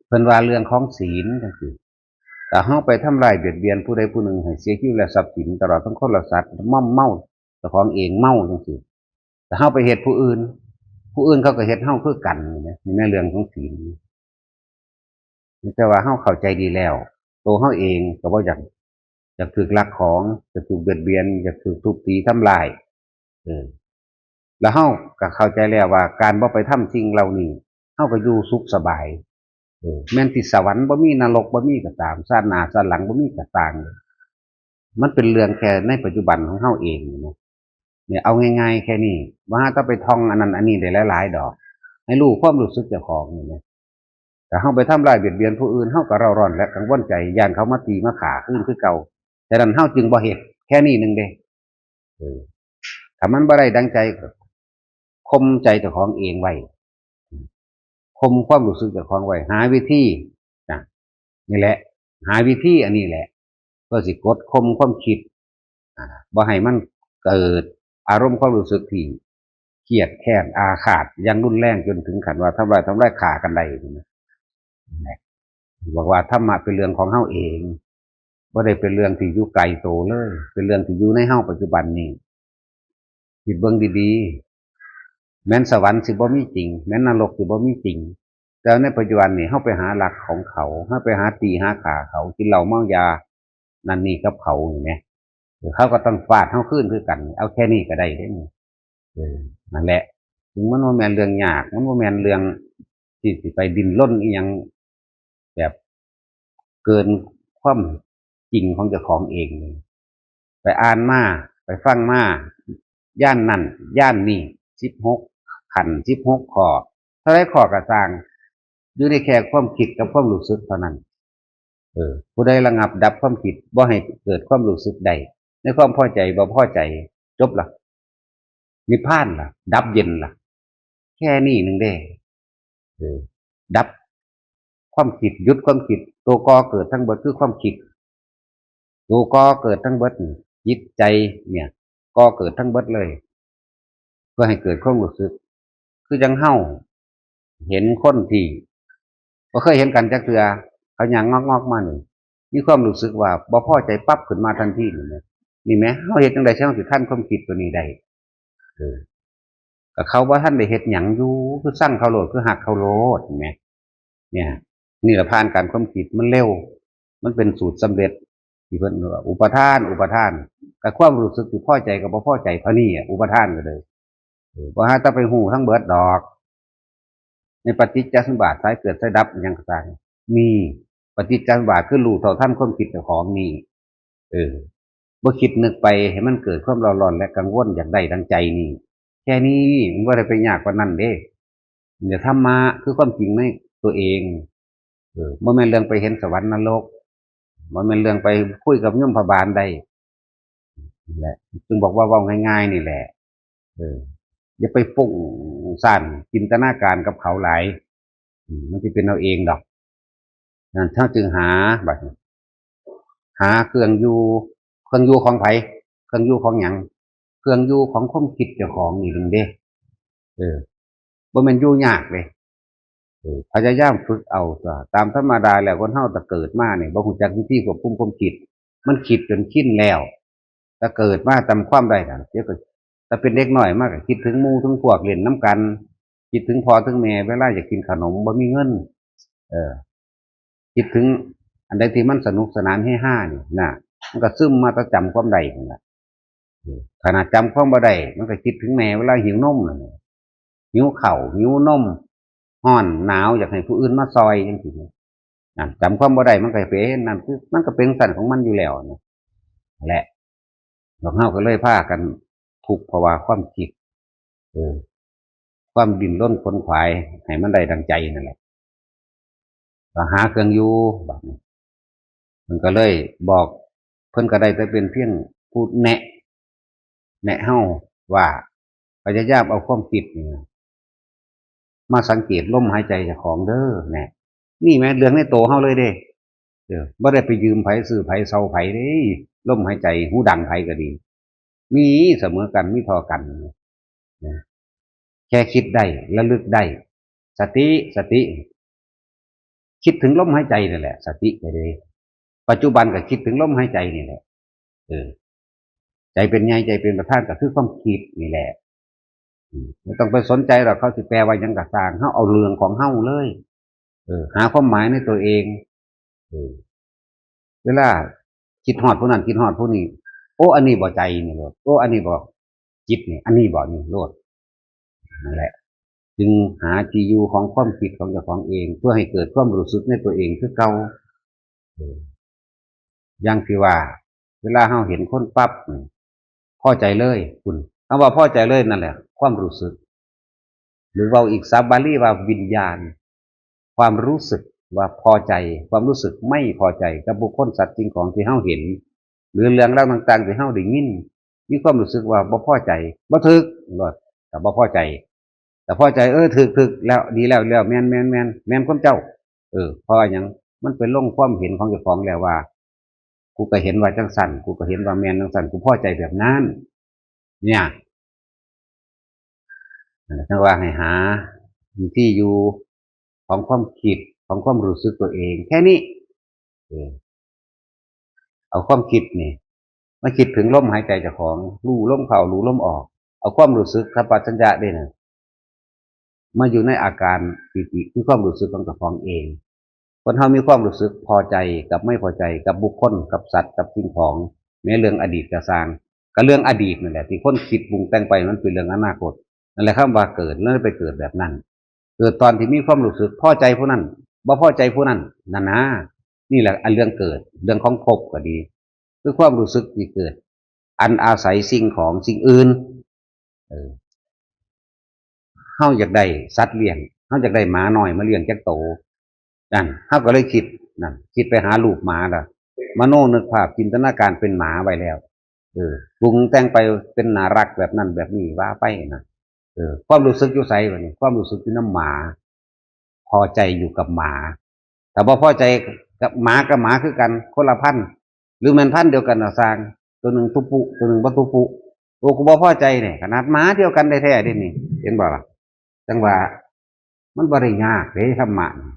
เพิ่นว่าเรื่องของศีลจังซี่ ถ้าเฮาไปทำร้ายเบียดเบียนผู้ใดผู้หนึ่งให้เสียชีวิตและทรัพย์สิน ตลอดทั้งคนและสัตว์ ม่อมเมา เจ้าของเองเมาจังซี่ ถ้าเฮาไปเฮ็ดผู้อื่น ผู้อื่นเขาก็เฮ็ดเฮาคือกันนี่นะ นี่แม่นเรื่องของศีล แต่ว่าเฮาเข้าใจดีแล้ว ตัวเฮาเองก็บ่อยาก อยากถูกลักของ อยากถูกเบียดเบียน อยากถูกทุบตีทำร้าย เออ แล้วเฮาก็เข้าใจแล้วว่าการบ่ไปทำสิ่งเหล่านี้ เฮาก็อยู่สุขสบาย เออ แม้นที่สวรรค์บ่มี นรกบ่มีก็ตาม ชาติหน้าชาติหลังบ่มีก็ตาม มันเป็นเรื่องแค่ในปัจจุบันของเฮาเองนี่นะ เนี่ย เอาง่ายๆ แค่นี้ บ่หาต้องไปท่องอันนั้นอันนี้ได้หลายๆ ดอก ให้รู้ความรู้สึกเจ้าของนี่นะ ถ้าเฮาไปทำร้ายเบียดเบียนผู้อื่น เฮาก็เร่าร้อนและกังวลใจ ย้านเขามาตีมาฆ่าคืนคือเก่า ฉะนั้นเฮาจึงบ่เฮ็ด แค่นี้หนึ่งเด้ เออ ถ้ามันบ่ได้ดังใจก็ข่มใจเจ้าของเองไว้ ข่มความรู้สึกเจ้าของไว้ หาวิธีนะ นี่แหละ หาวิธีอันนี้แหละ ก็สิกดข่มความคิด อ่า บ่ให้มันเกิดอารมณ์ความรู้สึกที่เครียดแค้นอาฆาตอย่างรุนแรงจนถึงขั้นว่าทำร้าย ทำร้ายฆ่ากันได้นี่นะ บอกว่าธรรมะเป็นเรื่องของเฮาเอง บ่ได้เป็นเรื่องที่อยู่ไกลโตเลย เป็นเรื่องที่อยู่ในเฮาปัจจุบันนี้ คิดเบิ่งดีๆ แม้นสวรรค์สิบ่มีจริง แม้นนรกสิบ่มีจริง แต่ในปัจจุบันนี่เฮาไปหาลักของเขา เฮาไปหาตีหาฆ่าเขา กินเหล้าเมายา นั่นนี่กับเขานี่แหม เออ เขาก็ต้องฟาดเฮาคืนคือกัน เอาแค่นี้ก็ได้เด้นี่ เออ นั่นแหละ ซึ่งมันบ่แม่นเรื่องยาก มันบ่แม่นเรื่องที่สิไปดิ้นรนอิหยังแบบเกินความจริงของเจ้าของเอง ไปอ่านมา ไปฟังมา ย่านนั่น ย่านนี่ สิบหก ขันธ์ สิบหก ข้อ เท่าใดข้อก็ซ่าง อยู่ในแค่ความคิดกับความรู้สึกเท่านั้น เออ ผู้ใดระงับดับความคิด บ่ให้เกิดความรู้สึกใด ในความพอใจ บ่พอใจ จบละ นิพพานล่ะ ดับเย็นล่ะ แค่นี้หนึ่งเด้ เออ ดับความคิด หยุดความคิด ตัวก่อเกิดทั้งเบิดคือความคิด ตัวก่อเกิดทั้งเบิดนี่ จิตใจเนี่ย ก่อเกิดทั้งเบิดเลย เพื่อให้เกิดความรู้สึก คือจั่งเฮาเห็นคนที่บ่เคยเห็นกันจักเทื่อ เขาย่างงอกๆมานี่ มีความรู้สึกว่าบ่พอใจปั๊บขึ้นมาทันทีนี่แหม นี่แหม เฮาเฮ็ดจั่งใด๋ เฮาสิทันความคิดตัวนี้ได้ เออ ก็เขาบ่ทันได้เฮ็ดหยังอยู่ คือซังเขาโลด คือฮักเขาโลด แหม เนี่ย นี่ล่ะผ่านการข่มคิด มันเร็ว มันเป็นสูตรสำเร็จ ที่เพิ่นว่าอุปาทาน อุปาทาน กับความรู้สึกที่พอใจกับบ่พอใจเท่านี้อะ อุปาทานก็เลย เออ บ่หาแต่ไปฮู้ทั้งเบิดดอก ในปฏิจจสมุปบาท สายเกิดสายดับอิหยังก็ตาม นี่ ปฏิจจสมุปบาทคือรู้เท่าทันความคิดเจ้าของนี่ เออ บ่คิดนึกไปให้มันเกิดความเร่าร้อนและกังวลอยากได้ดังใจนี่ แค่นี้ มันบ่ได้ไปยากกว่านั้นเด้ นี่ธรรมะคือความจริงในตัวเอง เออ บ่แม่นเรื่องไปเห็นสวรรค์นรก บ่แม่นเรื่องไปคุยกับยมพบาลได้ นั่นแหละ จึงบอกว่าเว้าง่ายๆนี่แหละ เออ อย่าไปฟุ้งซ่านจินตนาการกับเขาหลาย อืม มันสิเป็นเอาเองดอก นั่น เฮาจึงหา บัดนี้ หาเครื่องอยู่ เครื่องอยู่ของไผ เครื่องอยู่ของหยัง เครื่องอยู่ของความคิดเจ้าของนี่เด้ เออ บ่แม่นอยู่ยากเด้ เออ พยายามฝึกเอาซะ ตามธรรมดาแล้วคนเฮาแต่เกิดมานี่บ่รู้จักวิธีควบคุมความคิด มันคิดจนชินแล้ว แต่เกิดมาจำความได้นั่น เดี๋ยวก็ แต่เป็นเด็กน้อยมาก็คิดถึงหมู่ถึงพวกเล่นนำกัน คิดถึงพ่อถึงแม่เวลาอยากกินขนมบ่มีเงิน เออ คิดถึงอันใดที่มันสนุกสนานเฮฮานี่นะ มันก็ซึมมาแต่จำความได้นั่นแหละ เออ ขนาดจำความบ่ได้ มันก็คิดถึงแม่เวลาหิวนมนั่นแหละ หิวข้าว หิวนม ร้อน หนาว อยากให้ผู้อื่นมาซอยจังซี้นะ นั่น จำความบ่ได้ มันก็ไปเห็นนั่น คือ มันก็เป็นจั่งซั้นของมันอยู่แล้วนะ แหละ พวกเฮาก็เลยพากันทุกข์เพราะว่าความคิด เออ ความดิ้นรนขวนขวายให้มันได้ดังใจนั่นแหละ ก็หาเครื่องอยู่ บัดนี้ มันก็เลยบอก เพิ่นก็ได้แต่เป็นเพียงผู้แนะ แนะเฮาว่า พยายามเอาความคิดนี่มาสังเกตลมหายใจเจ้าของเด้อ แนะ นี่แม่นเรื่องในโตเฮาเลยเด้ เออ บ่ได้ไปยืมไผซื้อไผเซาไผเด้ ลมหายใจ ฮูดังไผก็ดี มีเสมอกัน มีเท่ากัน นะ แค่คิดได้ ระลึกได้ สติ สติ คิดถึงลมหายใจนี่แหละ สติก็เลย ปัจจุบันก็คิดถึงลมหายใจนี่แหละ เออ ใจเป็นใหญ่ ใจเป็นประธานก็คือความคิดนี่แหละ อืม บ่ต้องไปสนใจดอก เขาสิแปลว่าหยังก็ซ่าง เฮาเอาเรื่องของเฮาเลย เออ หาความหมายในตัวเอง เออ เวลาคิดฮอดผู้นั้น คิดฮอดผู้นี้ โอ้ อันนี้บ่ใจนี่โลด โอ้ อันนี้บ่จิตนี่ อันนี้บ่นี่โลด นั่นแหละ จึงหาที่อยู่ของความคิดของเจ้าของเอง เพื่อให้เกิดความรู้สึกในตัวเองคือเก่า เออ อย่างที่ว่า เวลาเฮาเห็นคนปั๊บนี่ พอใจเลย คุณ คำว่าพอใจเลยนั่นแหละ ความรู้สึก หรือเว้าอีกศัพท์บาลีว่าวิญญาณ ความรู้สึกว่าพอใจ ความรู้สึกไม่พอใจกับบุคคลสัตว์สิ่งของที่เฮาเห็น หรือเรื่องราวต่างๆที่เฮาได้ยิน มีความรู้สึกว่าบ่พอใจ บ่ถูก ก็บ่พอใจ แต่พอใจ เออ ถูก ถูก แล้ว ดีแล้ว แล้ว แม่น แม่น แม่น แม่นความเจ้า เออ เพราะว่าหยัง มันไปลงความเห็นของเจ้าของแล้วว่า กูก็เห็นว่าจั่งซั้น กูก็เห็นว่าแม่นจั่งซั้น กูพอใจแบบนั้น เนี่ย นั่นแหละ จั่งว่าให้หาวิธีอยู่ของความคิด ของความรู้สึกตัวเอง แค่นี้ เออ เอาความคิดนี่ มาคิดถึงลมหายใจเจ้าของ รู้ลมเข้า รู้ลมออก เอาความรู้สึกสัมปชัญญะเด้นะ มาอยู่ในอาการปีติ คือความรู้สึกของเจ้าของเอง คนเฮามีความรู้สึกพอใจกับไม่พอใจกับบุคคล กับสัตว์ กับสิ่งของ ในเรื่องอดีตก็ซ่าง ก็เรื่องอดีตนั่นแหละ ที่คนคิดปรุงแต่งไป มันเป็นเรื่องอนาคต นั่นแหละ คำว่าเกิด แล้วไปเกิดแบบนั้น เกิดตอนที่มีความรู้สึกพอใจผู้นั้น บ่พอใจผู้นั้น นั่นนะ นี่แหละ อันเรื่องเกิด เรื่องของภพก็ดี คือความรู้สึกที่เกิด อันอาศัยสิ่งของสิ่งอื่น เออ เฮาอยากได้สัตว์เลี้ยง เฮาอยากได้หมาน้อยมาเลี้ยงจักโต นั่น เฮาก็เลยคิด นั่น คิดไปหารูปหมาล่ะ มโนนึกภาพจินตนาการเป็นหมาไว้แล้ว เออ ปรุงแต่งไปเป็นน่ารักแบบนั้นแบบนี้ว่าไปนะ เออ ความรู้สึกอยู่ไสบัดนี้ ความรู้สึกอยู่นำหมา พอใจอยู่กับหมา แต่บ่พอใจกับหมา กับหมาคือกัน คนละพันธุ์ หรือแม่นพันธุ์เดียวกันก็ซ่าง ตัวหนึ่งตุ๊ปุ ตัวหนึ่งบ่ตุ๊ปุ โอ้ กูบ่พอใจเนี่ย ขนาดหมาเดียวกันแท้ๆเด้นี่ เห็นบ่ล่ะ จั่งว่า มันบ่ได้ยากเด้ธรรมะนี่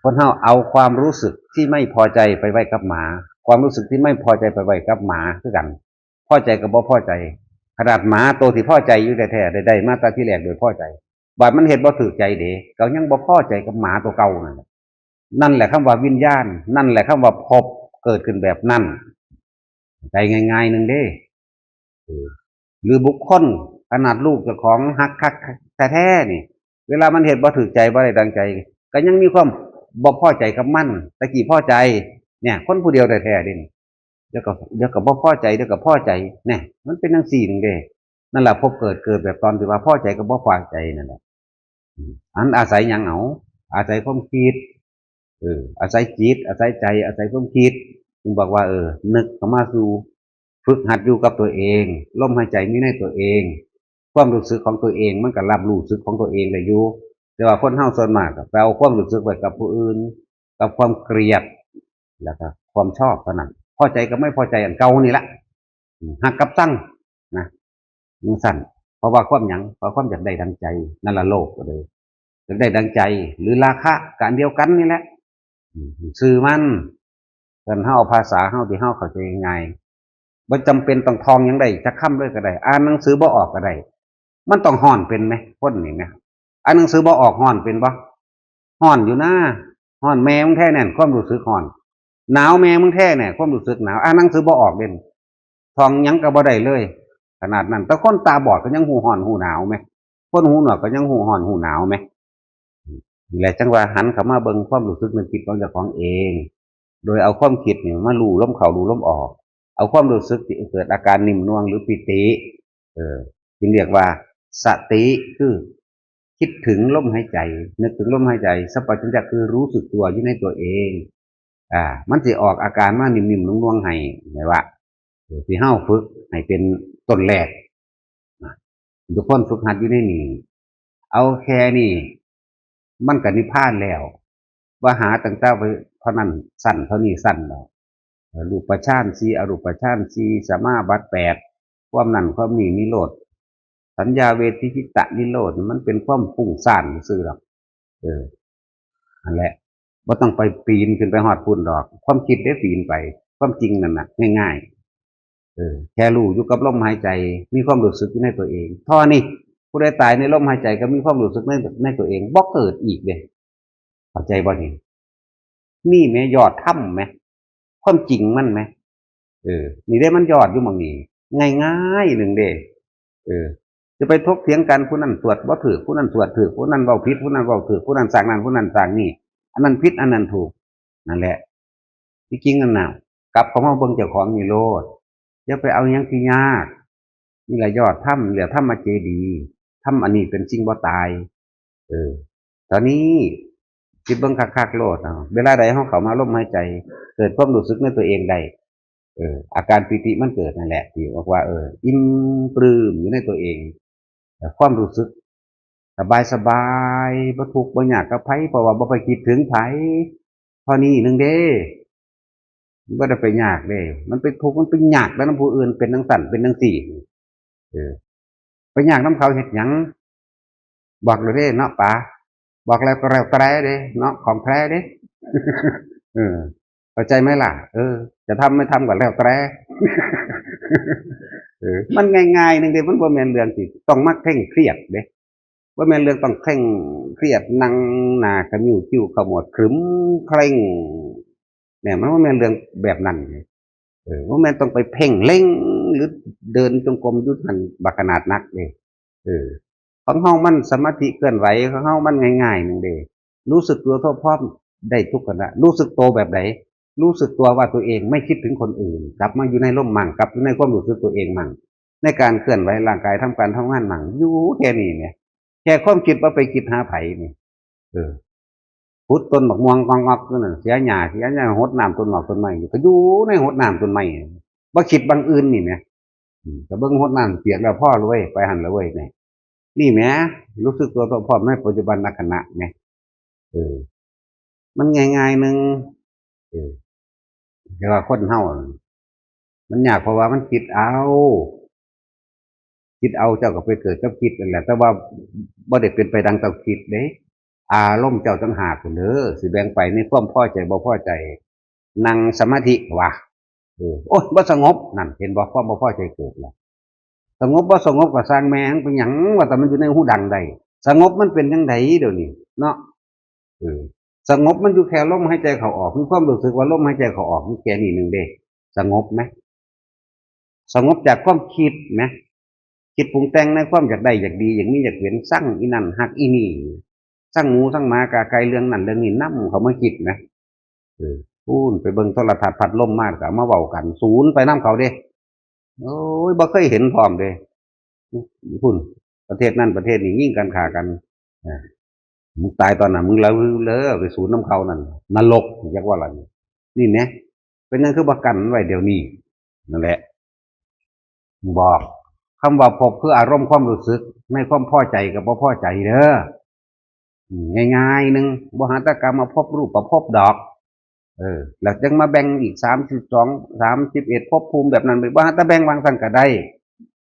คนเฮาเอาความรู้สึกที่ไม่พอใจไปไว้กับหมา ความรู้สึกที่ไม่พอใจไปไว้กับหมาคือกัน พอใจกับบ่พอใจ ขนาดหมาตัวที่พอใจอยู่แท้ๆ ได้ ได้มาแต่ทีแรกโดยพอใจ บาดมันเฮ็ดบ่ถูกใจเด้ ก็ยังบ่พอใจกับหมาตัวเก่านั่นแหละ นั่นแหละคำว่าวิญญาณ นั่นแหละคำว่าภพ เกิดขึ้นแบบนั้น ใจง่ายๆหนึ่งเด้ เออ หรือบุคคล ขนาดลูกเจ้าของฮักคักแท้ๆนี่ เวลามันเฮ็ดบ่ถูกใจ บ่ได้ดังใจ ก็ยังมีความบ่พอใจกับมัน ตะกี้พอใจ เนี่ย คนผู้เดียวแท้ๆเด้นี่ เดี๋ยวก็ เดี๋ยวก็บ่พอใจ เดี๋ยวก็พอใจ เนี่ย มันเป็นจั่งซี้หนึ่งเด้ นั่นล่ะภพเกิด เกิดแบบตอนที่ว่าพอใจกับบ่พอใจนั่นแหละ อืม อันอาศัยหยังเอา อาศัยความคิด เออ อาศัยจิต อาศัยใจ อาศัยความคิด จึงบอกว่า เออ นึกเข้ามาสู่ ฝึกหัดอยู่กับตัวเอง ลมหายใจมีในตัวเอง ความรู้สึกของตัวเองมันก็รับรู้สึกของตัวเองได้อยู่ แต่ว่าคนเฮาส่วนมากก็ไปเอาความรู้สึกไว้กับผู้อื่น กับความเกลียด แล้วก็ความชอบเท่านั้น พอใจกับไม่พอใจอันเก่านี่ละ อืม ฮักกับซังนะ จั่งซั้น เพราะว่าความหยัง เพราะความอยากได้ดังใจ นั่นล่ะโลภก็เลย อยากได้ดังใจ หรือราคะก็อันเดียวกันนี่แหละ อืม ซื่อมัน คันเฮาเอาภาษาเฮาที่เฮาเข้าใจง่ายๆ บ่จำเป็นต้องท่องหยังได้จักคำเลยก็ได้ อ่านหนังสือบ่ออกก็ได้ มันต้องฮ้อนเป็นไหม คนนี่นะ อ่านหนังสือบ่ออกฮ้อนเป็นบ่ ฮ้อนอยู่นะ ฮ้อนแม่มึงแท้แน่น ความรู้สึกฮ้อน หนาวแม่มึงแท้แน่ ความรู้สึกหนาว อ่านหนังสือบ่ออกเด่น ท่องหยังก็บ่ได้เลย ขนาดนั้น แต่คนตาบอดก็ยังฮู้ฮ้อนฮู้หนาวไหม คนหูหนวกก็ยังฮู้ฮ้อนฮู้หนาวไหม นี่แหละจั่งว่าหันเข้ามาเบิ่งความรู้สึกนึกคิดของเจ้าของเอง โดยเอาความคิดนี่มารู้ลมเข้ารู้ลมออก เอาความรู้สึกที่เกิดอาการนิ่มนวลหรือปีติ เออ จึงเรียกว่าสติ คือ คิดถึงลมหายใจ นึกถึงลมหายใจ สัมปชัญญะคือรู้สึกตัวอยู่ในตัวเอง อ่า มันสิออกอาการมานิ่มๆนวลๆให้ ไงวะ เออ ที่เฮาฝึกให้เป็นต้นแรกนะ ทุกคนฝึกหัดอยู่ในนี้ เอาแค่นี้ มันก็นิพพานแล้ว ว่าหาตั้งแต่เท่านั้นสั้น เท่านี้สั้นแล้ว เออ รูปฌานสี่ อรูปฌานสี่ สมาบัติแปด ความนั่นความนี่ นิโรธ สัญญาเวทิตะนิโรธ มันเป็นความฟุ้งซ่านซื่อหรอก เออ นั่นแหละ บ่ต้องไปปีนขึ้นไปฮอดพุ้นดอก ความคิดได้ปีนไป ความจริงนั่นน่ะ ง่ายๆ เออ แค่รู้อยู่กับลมหายใจ มีความรู้สึกอยู่ในตัวเอง เท่านี้ ผู้ใดตายในลมหายใจก็มีความรู้สึกใน ในตัวเอง บ่เกิดอีกเด้ เข้าใจบ่นี่ นี่แหม ยอดธรรมแหม ความจริงมันแหม เออ นี่เด้ มันยอดอยู่หม่องนี้ ง่ายๆหนึ่งเด้ เออ จะไปถกเถียงกัน ผู้นั้นสวดบ่ถูก ผู้นั้นสวดถูก ผู้นั้นเว้าผิด ผู้นั้นเว้าถูก ผู้นั้นสร้างนั่น ผู้นั้นสร้างนี่ อันนั้นผิด อันนั้นถูก นั่นแหละ ที่จริงนั่นน่ะ กลับเข้ามาเบิ่งเจ้าของนี่โลด อย่าไปเอาหยังที่ยาก นี่แหละยอดธรรม เหลือธรรมเจดีย์ ธรรมอันนี้เป็นสิ่งบ่ตาย เออ ตอนนี้คิดเบิ่งคักๆโลดเอา เวลาใดเฮาเข้ามาลมหายใจ เกิดความรู้สึกในตัวเองได้ เออ อาการปีติมันเกิดนั่นแหละ ที่บอกว่า เออ อิ่มปลื้มอยู่ในตัวเอง แต่ความรู้สึกสบายๆ บ่ทุกข์บ่ยากกับไผ เพราะว่าบ่ไปคิดถึงไผ เท่านี้หนึ่งเด้ มันบ่ได้ไปยากเด้ มันไปทุกข์มันไปยากแล้วนำผู้อื่น เป็นจั่งซั้นเป็นจั่งซี้ เออ ไปยากนำเขาเฮ็ดหยัง บอกเลยเด้เนาะป๋า บอกแล้วก็แล้วแต่เด้เนาะ ของแท้เด้ เออ เข้าใจไหมล่ะ เออ จะทำไม่ทำก็แล้วแต่ เออ มันง่ายๆหนึ่งเด้ มันบ่แม่นเรื่องที่ต้องมาเคร่งเครียดเด้ บ่แม่นเรื่องต้องเคร่งเครียด นั่งหน้าขมิวคิ้วขมวดขรึมเคร่ง เนี่ย มันบ่แม่นเรื่องแบบนั้นเด้ เออ บ่แม่นต้องไปเพ่งเล็ง หรือเดินจงกรมอยู่หั่นบักขนาดนักเด้ เออ ของเฮามันสมาธิเคลื่อนไหว ของเฮามันง่ายๆหนึ่งเด้ รู้สึกตัวทั่วพร้อมได้ทุกขณะ รู้สึกตัวแบบใด รู้สึกตัวว่าตัวเองไม่คิดถึงคนอื่น กลับมาอยู่ในลมมั่ง กลับอยู่ในความรู้สึกตัวเองมั่ง ในการเคลื่อนไหวร่างกาย ทำการทำงานมั่ง อยู่แค่นี้เนี่ย แค่ความคิดว่าไปคิดหาไผนี่ เออ ขุดต้นบักม่วงกองงอกอยู่นั่น เสียหญ้า เสียหญ้า หดน้ำต้นหมากต้นไม้อยู่ ก็อยู่ในหดน้ำต้นไม้ บ่คิดบางอื่นนี่แหม อืม ก็เบิ่งหดน้ำเปียกแล้วพอเลย ไปหั่นแล้วเว้ย นี่ นี่แหม รู้สึกตัวทั่วพร้อมในปัจจุบันขณะแหม เออ มันง่ายๆหนึ่ง เออ แต่ว่าคนเฮา มันยากเพราะว่ามันคิดเอา คิดเอา เจ้าก็ไปเกิดกับคิดนั่นแหละ แต่ว่าบ่ได้เป็นไปดังเจ้าคิดเด้ อารมณ์เจ้าต่างหากพุ้นเด้อ สิแบ่งไปในความพอใจบ่พอใจ นั่งสมาธิว่า เออ โอ๊ย บ่สงบ นั่น เห็นบ่ ความบ่พอใจเกิดแล้ว สงบบ่สงบก็ซ่างแม่ง เป็นหยังว่าแต่มันอยู่ในหูดังได้ สงบมันเป็นจั่งใดเดี๋ยวนี้ เนาะ เออ สงบมันอยู่แค่ลมหายใจเข้าออก มีความรู้สึกว่าลมหายใจเข้าออก มันแค่นี้หนึ่งเด้ สงบไหม สงบจากความคิดไหม คิดปรุงแต่งในความอยากได้ อยากดี อยากมี อยากเป็น ซังอีนั่น ฮักอีนี่ ซังหมู ซังหมา กาไก่ เรื่องนั่นเรื่องนี้ นำเข้ามาคิดนะ เออ พู้นไปเบิ่งโทรทัศน์ พัดลมมา ก็เอามาเว้ากัน สูนไปนำเขาเด้ โอ้ย บ่เคยเห็นพร้อมเด้ พู้น ประเทศนั่นประเทศนี้ ยิงกัน ฆ่ากัน อ่า มึงตายตอนนั้น มึงแล้ว แล้วไปสูนนำเขานั่น นรก จักว่าล่ะ นี่แหม เป็นหยังคือบ่กันไว้เดี๋ยวนี้ นั่นแหละ บอก คำว่าภพคืออารมณ์ความรู้สึก ในความพอใจกับบ่พอใจเด้อ อืม ง่ายๆหนึ่ง บ่หาแต่กามภพ รูปภพดอก เออ แล้วจั่งมาแบ่งอีก สามสิบสอง สามสิบเอ็ด ภพภูมิแบบนั้น บ่หาแต่แบ่งวางซั่นก็ได้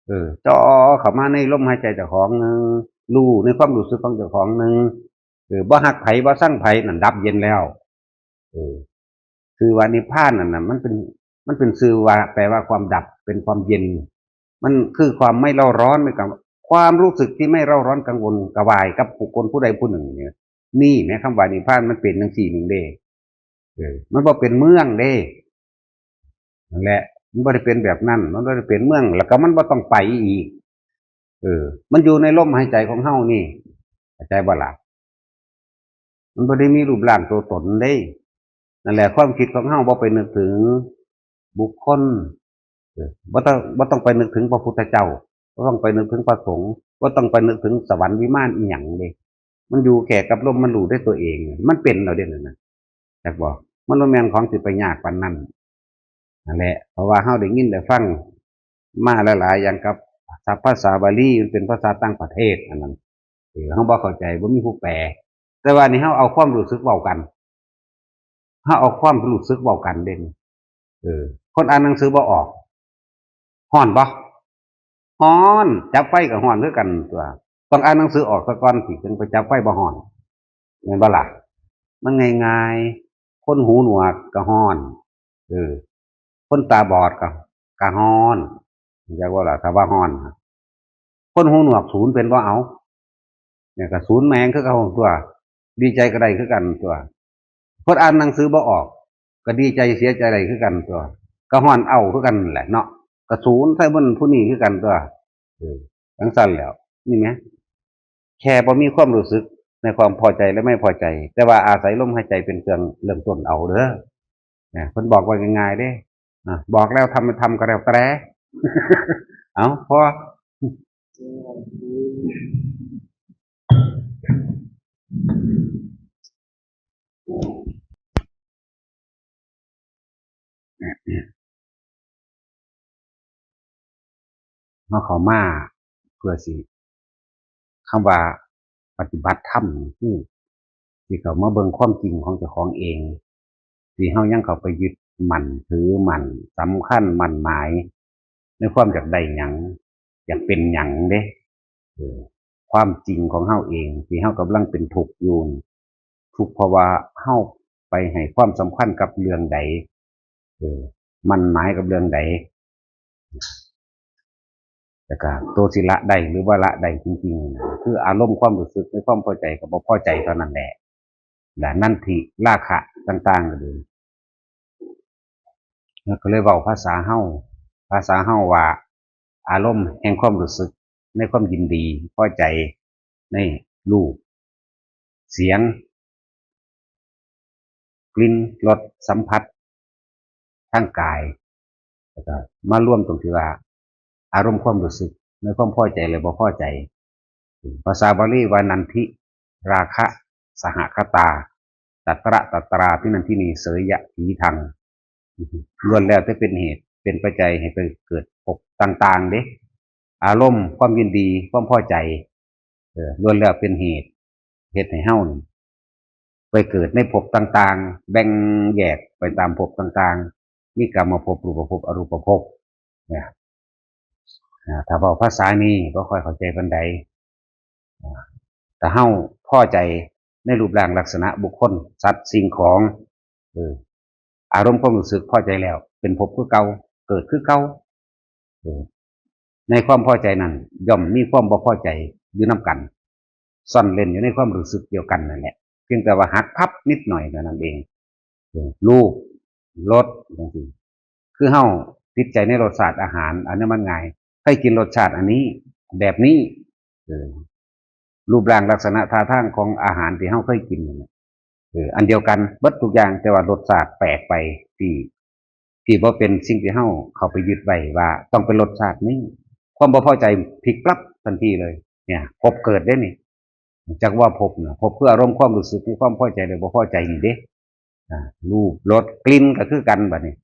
เออ จ่อเข้ามาในลมหายใจเจ้าของหนึ่ง รู้ในความรู้สึกของเจ้าของหนึ่ง เออ บ่ฮักไผ บ่ซังไผ นั่นดับเย็นแล้ว เออ คือว่านิพพานนั่นน่ะ มันเป็น มันเป็นชื่อว่า แปลว่าความดับ เป็นความเย็น มันคือความไม่เร่าร้อน ไม่กัง ความรู้สึกที่ไม่เร่าร้อนกังวลกระวายกับบุคคลผู้ใดผู้หนึ่งเนี่ย นี่แหม คำว่านิพพานมันเป็นจั่งซี้หนึ่งเด้ เออ มันบ่เป็นเมืองเด้ นั่นแหละ มันบ่ได้เป็นแบบนั้น มันบ่ได้เป็นเมือง แล้วก็มันบ่ต้องไปอีก เออ มันอยู่ในลมหายใจของเฮานี่ เข้าใจบ่ล่ะ มันบ่ได้มีรูปร่างตัวตนเด้ นั่นแหละ ความคิดของเฮาบ่ไปนึกถึงบุคคล เออ บ่ต้อง บ่ต้องไปนึกถึงพระพุทธเจ้า บ่ต้องไปนึกถึงพระสงฆ์ บ่ต้องไปนึกถึงสวรรค์วิมานอีหยังเด้ มันอยู่แค่กับลม มันรู้ด้วยตัวเอง มันเป็นแล้วเด้นั่นน่ะ จักบ่ มันบ่แม่นของสิไปยากปานนั้น นั่นแหละ เพราะว่าเฮาได้ยินได้ฟังมาหลายๆ อย่างกับศัพท์ภาษาบาลี มันเป็นภาษาต่างประเทศ อันนั้น เออ เฮาบ่เข้าใจ บ่มีผู้แปล แต่ว่านี่เฮาเอาความรู้สึกเว้ากัน เฮาเอาความรู้สึกเว้ากันเด้ เออ คนอ่านหนังสือบ่ออก ฮ้อนบ่ ฮ้อน จับไฟก็ฮ้อนคือกันตั๊ว ต้องอ่านหนังสือออกซะก่อนสิ จึงไปจับไฟบ่ฮ้อน แม่นบ่ล่ะ มันง่ายๆ คนหูหนวกก็ฮ้อน เออ คนตาบอดก็ ก็ฮ้อน จักว่าล่ะ ถ้าว่าฮ้อน คนหูหนวกสูนเป็นบ่เอา เนี่ยก็สูนแม่งคือเก่าตั๊ว ดีใจก็ได้คือกันตั๊ว คนอ่านหนังสือบ่ออก ก็ดีใจเสียใจได้คือกันตั๊ว ก็ฮ้อนเอาคือกันแหละเนาะ ก็สูนใส่เพิ่นผู้นี้คือกันตั๊ว เออ จั่งซั้นแล้ว นี่แหม แค่บ่มีความรู้สึกในความพอใจและไม่พอใจ แต่ว่าอาศัยลมหายใจเป็นเครื่องเริ่มต้นเอาเด้อ เนี่ย เพิ่นบอกว่าง่ายๆเด้ อ่ะ บอกแล้วทำไม่ทำก็แล้วแต่ เอา พอ เฮาเข้ามาเพื่อสิ คำว่าปฏิบัติธรรมนี่คือ สิเข้ามาเบิ่งความจริงของเจ้าของเอง ที่เฮายังเข้าไปยึดมั่นถือมั่น สำคัญมั่นหมาย ในความอยากได้หยัง อยากเป็นหยังเด้ เออ ความจริงของเฮาเอง ที่เฮากำลังเป็นทุกข์อยู่นี่ ทุกข์เพราะว่าเฮาไปให้ความสำคัญกับเรื่องใด เออ มั่นหมายกับเรื่องใด แล้วก็ตัวสิละได้หรือว่าละได้จริงๆ คืออารมณ์ความรู้สึกในความพอใจกับบ่พอใจเท่านั้นแหละ และนันทิราคะต่างๆ ก็ดี แล้วก็เลยเว้าภาษาเฮา ภาษาเฮาว่า อารมณ์แห่งความรู้สึกในความยินดี พอใจในรูป เสียง กลิ่น รส สัมผัส ทางกาย แล้วก็มารวมตรงที่ว่า อารมณ์ความรู้สึกในความพอใจและบ่พอใจ ภาษาบาลีว่า นันทิราคะสหคตา ตัตระตัตราภินันทินี เสยยะถีทัง ล้วนแล้วแต่เป็นเหตุ เป็นปัจจัยให้ไปเกิดภพต่างๆ เด้ อารมณ์ความยินดี ความพอใจ เออ ล้วนแล้วเป็นเหตุ เฮ็ดให้เฮานี่ไปเกิดในภพต่างๆ แบ่งแยกไปตามภพต่างๆ มีกามภพ รูปภพ อรูปภพ เนี่ย อ่า ถ้าเว้าภาษานี้บ่ค่อยเข้าใจปานใด อ่า ถ้าเฮาพอใจในรูปร่างลักษณะบุคคล สัตว์ สิ่งของ เออ อารมณ์ความรู้สึกพอใจแล้ว เป็นภพคือเก่า เกิดคือเก่า เออ ในความพอใจนั้นย่อมมีความบ่พอใจอยู่นำกัน ซ่อนเร้นอยู่ในความรู้สึกเดียวกันนั่นแหละ เพียงแต่ว่าหักพับนิดหน่อยเท่านั้นเอง เออ รูป รส จังซี้ คือเฮาติดใจในรสชาติอาหาร อันนั้นมันง่าย เคยกินรสชาติอันนี้ แบบนี้ เออ รูปร่างลักษณะท่าทางของอาหารที่เฮาเคยกินนั่นน่ะ เออ อันเดียวกันเบิดทุกอย่าง แต่ว่ารสชาติแปลกไป ที่ ที่บ่เป็นสิ่งที่เฮาเข้าไปยึดไว้ว่าต้องเป็นรสชาตินี้ ความบ่พอใจพลิกปรับทันทีเลย เนี่ย ภพเกิดเด้นี่ จักว่าภพน่ะ ภพคืออารมณ์ความรู้สึกในความพอใจหรือบ่พอใจนี่เด้ อ่า รูป รส กลิ่นก็คือกันบัดนี้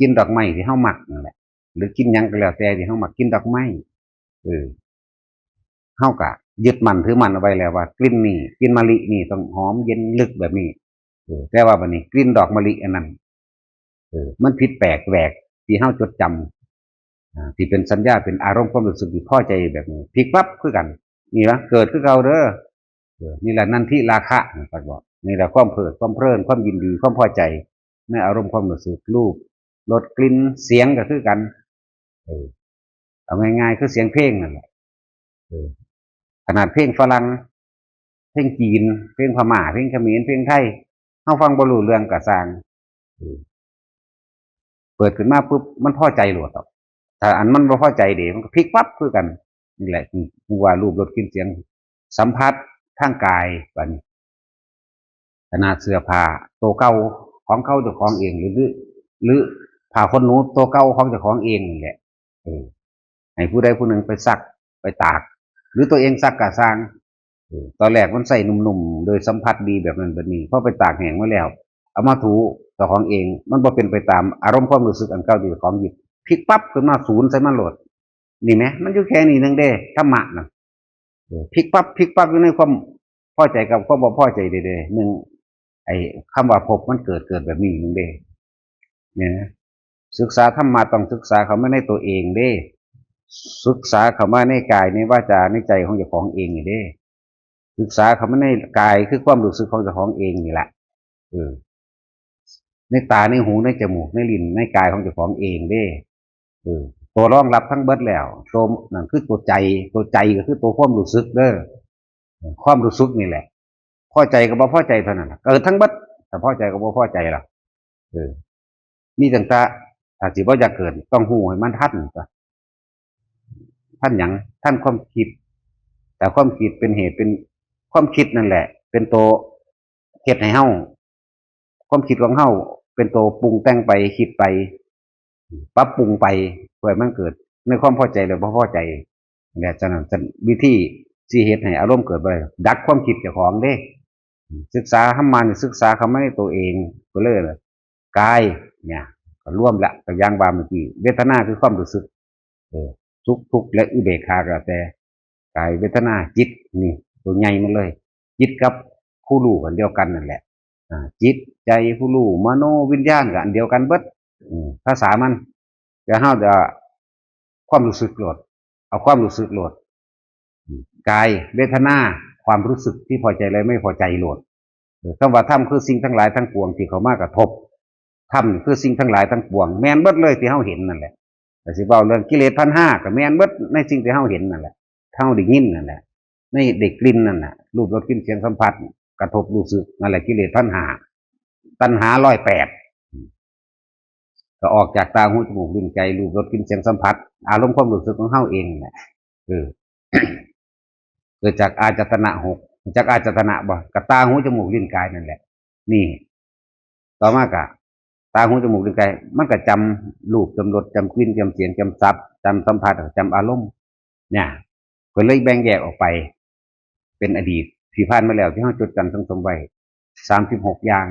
กินดอกไม้ที่เฮามักนั่นแหละ หรือกินหยังก็แล้วแต่ที่เฮามัก กินดอกไม้ เออ เฮาก็ยึดมั่นถือมั่นเอาไว้แล้วว่ากลิ่นนี่ กลิ่นมะลินี่ต้องหอมเย็นลึกแบบนี้ เออ แต่ว่าบัดนี้กลิ่นดอกมะลิอันนั้น เออ มันผิดแปลกแหวกที่เฮาจดจำ อ่า ที่เป็นสัญญา เป็นอารมณ์ความรู้สึกที่พอใจแบบนี้ พลิกปั๊บคือกัน นี่ละ เกิดคือเก่าเด้อ เออ นี่แหละนันทิราคะ ท่านบอก นี่แหละความเพลิด ความเพลิน ความยินดี ความพอใจ ในอารมณ์ความรู้สึก รูป รส กลิ่น เสียงก็คือกัน เออ เอาง่ายๆ คือเสียงเพลงนั่นแหละ เออ ขนาดเพลงฝรั่ง เพลงจีน เพลงพม่า เพลงเขมร เพลงไทย เฮาฟังบ่รู้เรื่องก็ซ่าง เออ เปิดขึ้นมาปุ๊บ มันพอใจโลดดอก ถ้าอันมันบ่พอใจเด้ มันก็พลิกปั๊บคือกัน นี่แหละ คือว่ารูป รส กลิ่น เสียง สัมผัสทางกาย บัดนี้ ขนาดเสื้อผ้าตัวเก่าของเขาเจ้าของเอง หรือ หรือ หรือผ้าขนหนูตัวเก่าของเจ้าของเองนี่แหละ เออ ให้ผู้ใดผู้หนึ่งไปซัก ไปตาก หรือตัวเองซักกะซ่าง เออ ตอนแรกมันใส่นุ่มๆ โดยสัมผัสดีแบบนั้นแบบนี้ พอไปตากแห้งมาแล้ว เอามาถูเจ้าของเอง มันบ่เป็นไปตามอารมณ์ความรู้สึกอันเก่าที่เจ้าของยึด พลิกปั๊บขึ้นมาศูนย์ใส่มันโลด นี่แหม มันอยู่แค่นี้หนึ่งเด้ ธรรมะน่ะ เออ พลิกปั๊บ พลิกปั๊บอยู่ในความพอใจกับความบ่พอใจเด้ เด้ หนึ่ง ไอ้คำว่าภพมันเกิด เกิดแบบนี้หนึ่งเด้ เนี่ยนะ ศึกษาธรรมะต้องศึกษาเข้ามาในตัวเองเด้ ศึกษาเข้ามาในกาย ในวาจา ในใจของเจ้าของเองนี่เด้ ศึกษาเข้ามาในกาย คือความรู้สึกของเจ้าของเองนี่แหละ เออ ในตา ในหู ในจมูก ในลิ้น ในกายของเจ้าของเองเด้ เออ ตัวรองรับทั้งเบิดแล้ว ตัวนั่นคือตัวใจ ตัวใจก็คือตัวความรู้สึกเด้อ ความรู้สึกนี่แหละ พอใจกับบ่พอใจเท่านั้นล่ะ เกิดทั้งเบิด ถ้าพอใจกับบ่พอใจล่ะ เออ มีตั้งแต่ ถ้าสิบ่อยากเกิด ต้องฮู้ให้มันทัน ทันหยัง ทันความคิด แต่ความคิดเป็นเหตุ เป็นความคิดนั่นแหละ เป็นตัวเฮ็ดให้เฮา ความคิดของเฮาเป็นตัวปรุงแต่งไป คิดไป ปรับปรุงไป เพื่อให้มันเกิดในความพอใจหรือบ่พอใจ เนี่ย ฉะนั้น ฉะนั้นวิธีสิเฮ็ดให้อารมณ์เกิดบ่ได้ ดักความคิดเจ้าของเด้ ศึกษาธรรมะนี่ศึกษาเข้ามาในตัวเองไปเลยล่ะ กาย เนี่ย ก็รวมละ ก็อย่างว่าเมื่อกี้ เวทนาคือความรู้สึก เออ สุข ทุกข์ และอุเบกขาก็แล้วแต่ กาย เวทนา จิต นี่ ตัวใหญ่หมดเลย จิตกับผู้รู้อันเดียวกันนั่นแหละ อ่า จิต ใจ ผู้รู้ มโน วิญญาณก็อันเดียวกันเบิด อืม ภาษามัน แต่เฮาจะความรู้สึกโลด เอาความรู้สึกโลด อืม กาย เวทนา ความรู้สึกที่พอใจและไม่พอใจโลด เออ คำว่าธรรมคือสิ่งทั้งหลายทั้งปวงที่เข้ามากระทบ ธรรมคือสิ่งทั้งหลายทั้งปวง แม่นเบิดเลยที่เฮาเห็นนั่นแหละ แต่สิเว้าเรื่องกิเลสพันห้าก็แม่นเบิดในสิ่งที่เฮาเห็นนั่นแหละ เฮาได้ยินนั่นแหละ ในได้กลิ่นนั่นน่ะ รูป รส กลิ่น เสียง สัมผัส กระทบรู้สึก นั่นแหละกิเลสพันห้า ตัณหาร้อยแปด ก็ออกจากตา หู จมูก ลิ้น ใจ รูป รส กลิ่น เสียง สัมผัส อารมณ์ความรู้สึกของเฮาเองนั่นแหละ เออ เกิดจากอายตนะหก จากอายตนะบ่ ก็ตา หู จมูก ลิ้น กายนั่นแหละ นี่ ต่อมาก็ ตา หู จมูก ลิ้น กาย มันก็จำรูป จำรส จำกลิ่น จำเสียง จำสับ จำสัมผัส จำอารมณ์ เนี่ย ก็เลยแบ่งแยกออกไป เป็นอดีตที่ผ่านมาแล้วที่เฮาจดจำสั่งสมไว้ สามสิบหก อย่าง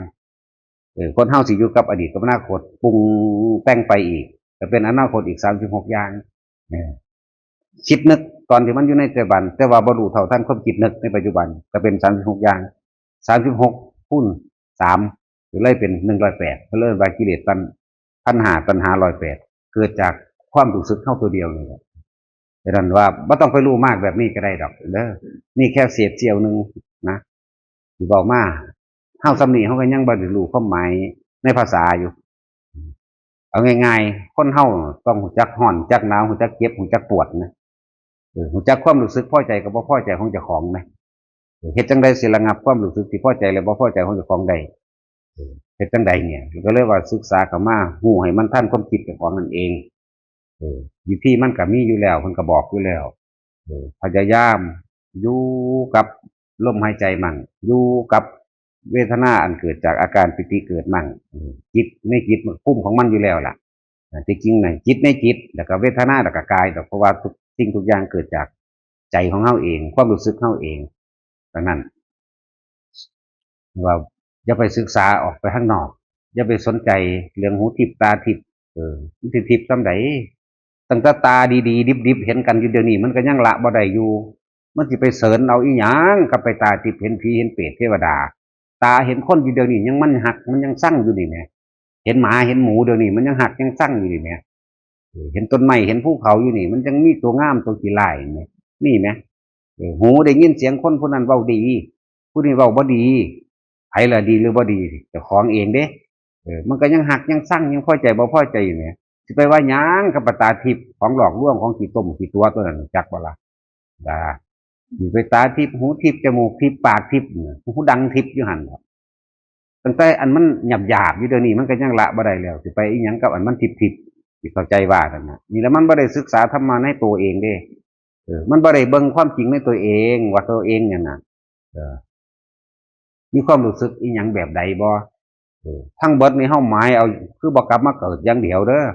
เออ คนเฮาสิอยู่กับอดีตกับอนาคต ปรุงแต่งไปอีก ก็เป็นอนาคตอีก สามสิบหก อย่าง เออ คิดนึกตอนที่มันอยู่ในปัจจุบัน แต่ว่าบ่รู้เท่าทันความคิดนึกในปัจจุบัน ก็เป็น สามสิบหก อย่าง สามสิบหก คูณ สาม ก็เลยเป็น หนึ่งร้อยแปด ก็เลยว่ากิเลสตัณ พันห้า ตัณหาร้อยแปด เกิดจากความรู้สึกเฮาตัวเดียวนี่แหละ ฉะนั้นว่าบ่ต้องไปรู้มากแบบนี้ก็ได้ดอกเด้อ นี่แค่เศษเสี้ยวหนึ่งนะ ที่บอกมา เฮาส่ำนี้เฮาก็ยังบ่ได้รู้ความหมายในภาษาอยู่ เอาง่ายๆ คนเฮาต้องรู้จักร้อน รู้จักหนาว รู้จักเจ็บ รู้จักปวดนะ เออ รู้จักความรู้สึกพอใจกับบ่พอใจของเจ้าของนะ เออ เฮ็ดจั่งใดสิระงับความรู้สึกที่พอใจและบ่พอใจของเจ้าของได้ เออ เฮ็ดจั่งใดเนี่ย ก็เลยว่าศึกษาเข้ามา รู้ให้มันทันความคิดเจ้าของนั่นเอง เออ วิธีมันก็มีอยู่แล้ว เพิ่นก็บอกอยู่แล้ว เออ พยายามอยู่กับลมหายใจมั่ง อยู่กับเวทนาอันเกิดจากอาการปีติเกิดมั่ง เออ จิตในจิตมันคุมของมันอยู่แล้วล่ะ อ่า ที่จริงน่ะ จิตในจิต แล้วก็เวทนา แล้วก็กายดอก เพราะว่าทุกสิ่งทุกอย่างเกิดจากใจของเฮาเอง ความรู้สึกเฮาเอง ดังนั้น ว่าอย่าไปศึกษาออกไปข้างนอก อย่าไปสนใจเรื่องหูทิพย์ตาทิพย์ เออ มันสิทิพย์ส่ำใด ตั้งแต่ตาดีๆ ดิบๆ เห็นกันอยู่เดี๋ยวนี้ มันก็ยังละบ่ได้อยู่ มันสิไปเสิร์นเอาอีหยังกับไปตาทิพย์เห็นผีเห็นเปรตเทวดา ตาเห็นคนอยู่เดี๋ยวนี้ยังมันฮักมันยังซังอยู่นี่แหม เห็นหมาเห็นหมูเดี๋ยวนี้มันยังฮักยังซังอยู่นี่แหม เออ เห็นต้นไม้เห็นภูเขาอยู่นี่ มันยังมีตัวงามตัวขี้ร้ายนี่ มีไหม เออ หูได้ยินเสียงคนผู้นั้นเว้าดี ผู้นี้เว้าบ่ดี ไผล่ะดีหรือบ่ดี เจ้าของเองเด้ เออ มันก็ยังฮักยังซังยังพอใจบ่พอใจอยู่เนี่ย สิไปว่าหยังกับตาทิพย์ของหลอกลวงของขี้ต้มขี้ตั๋วตัวนั้น จักบ่ล่ะ ด่า สิไปตาทิพย์ หูทิพย์ จมูกทิพย์ ปากทิพย์ หูดังทิพย์อยู่หั่นล่ะ ตั้งแต่อันมันหยาบๆ อยู่เดี๋ยวนี้มันก็ยังละบ่ได้แล้ว สิไปอีหยังกับอันมันทิพย์ๆ สิเข้าใจว่านั่นน่ะ นี่แหละมันบ่ได้ศึกษาธรรมะในตัวเองเด้ เออ มันบ่ได้เบิ่งความจริงในตัวเอง ว่าตัวเองเนี่ยน่ะ เออ มีความรู้สึกอีหยังแบบใดบ่ เออ ทั้งเบิดนี่เฮาหมายเอา คือบ่กลับมาเกิดอย่างเดียวเด้อ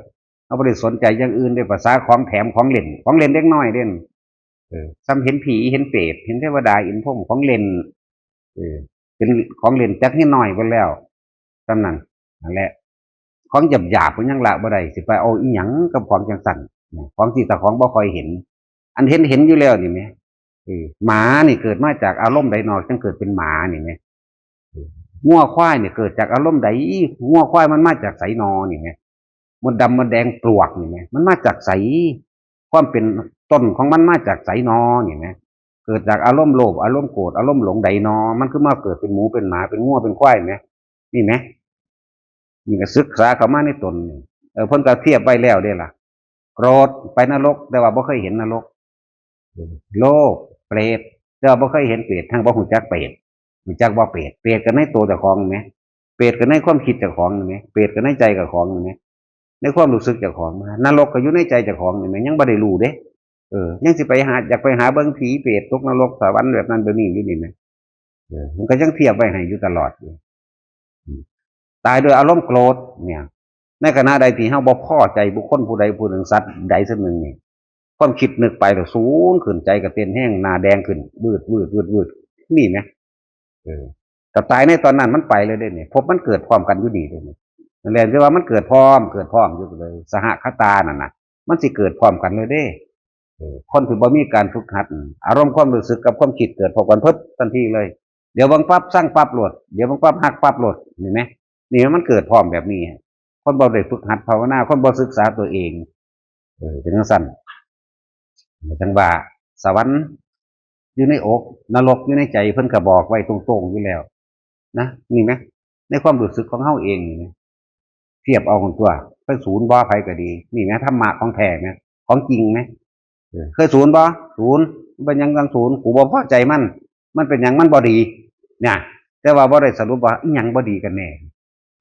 เฮาบ่ได้สนใจอย่างอื่นเด้ ภาษาของแถมของเล่น ของเล่นเด็กน้อยเด้น เออ ซ้ำเห็นผีเห็นเปรตเห็นเทวดาเห็นพรหมของเล่น เออ เป็นของเล่นจักนิดหน่อยไปแล้วซ้ำนั่นนั่นแหละ ของหยาบๆมันยังละบ่ได้สิไปเอาอีหยังกับของจังสั่นนะของที่ตาของบ่ค่อยเห็น อันเห็นเห็นอยู่แล้วนี่ไหมเออหมานี่เกิดมาจากอารมณ์ใดนอกจังเกิดเป็นหมานี่ไหมงัวควายเนี่ยเกิดจากอารมณ์ใดงัวควายมันมาจากไสนอนี่ไหมมดดำมดแดงปลวกนี่ไหมมันมาจากไสความเป็นต้นของมันมาจากไสนอนี่ไหมเกิดจากอารมณ์โลภอารมณ์โกรธอารมณ์หลงใดนอมันคือมาเกิดเป็นหมูเป็นหมาเป็นงัวเป็นควายไหมนี่ไหมนี่ก็ศึกษาเข้ามาในตนนี่เออเพิ่นก็เทียบไว้แล้วเด้ล่ะโกรธไปนรก แต่ว่าบ่เคยเห็นนรก โลภเปรตแต่ว่าบ่เคยเห็นเปรตทั้งบ่ฮู้จักเปรตฮู้จักบ่เปรตเปรตก็ในตัวเจ้าของไหมเปรตก็ในความคิดเจ้าของไหมเปรตก็ในใจเจ้าของไหมในความรู้สึกเจ้าของนรกก็อยู่ในใจเจ้าของไหมยังบ่ได้รู้เด้เออยังสิไปหาอยากไปหาเบิ่งผีเปรตตกนรกสวรรค์แบบนั้นแบบนี้อยู่นี่ไหมเออมันก็ยังเทียบไว้ให้อยู่ตลอดอยู่ ตายด้วยอารมณ์โกรธเนี่ย ในขณะใดที่เฮาบ่พอใจบุคคลผู้ใดผู้หนึ่งสัตว์ใดสักหนึ่งนี่ความคิดนึกไปแล้วสูงขึ้นใจก็เต้นแห้งหน้าแดงขึ้นวืดวืดวืดวืดนี่ไหมเออก็ตายในตอนนั้นมันไปเลยเด้เนี่ยพบมันเกิดพร้อมกันอยู่ดีเลยเนี่ยนั่นแหละที่ว่ามันเกิดพร้อมเกิดพร้อมอยู่เลยสหคตานั่นน่ะมันสิเกิดพร้อมกันเลยเด้เออคนที่บ่มีการฝึกหัดอารมณ์ความรู้สึกกับความคิดเกิดพร้อมกันปึ๊บทันทีเลย เดี๋ยวบังปั๊บสร้างปั๊บโลดเดี๋ยวบังปั๊บหักปั๊บโลดเห็นไหมนี่มันเกิดพร้อมแบบนี้คนบ่ได้ฝึกหัดภาวนาคนบ่ศึกษาตัวเองเออเป็นจังซั่นจังว่าสวรรค์อยู่ในอกนรกอยู่ในใจเพิ่นก็บอกไว้ตรงๆอยู่แล้วนะนี่ไหมในความรู้สึกของเฮาเองนี่นะเทียบเอาคนตัวเป็นศูนย์บ่ไผก็ดีนี่นะธรรมะของแท้นะของจริงนะเออเคยศูนย์บ่ศูนย์เป็นหยังจังศูนย์กูบ่พอใจมัน มันเป็นหยังมันบ่ดีเนี่ยแต่ว่าบ่ได้สรุปว่าอีหยังบ่ดีกันแน่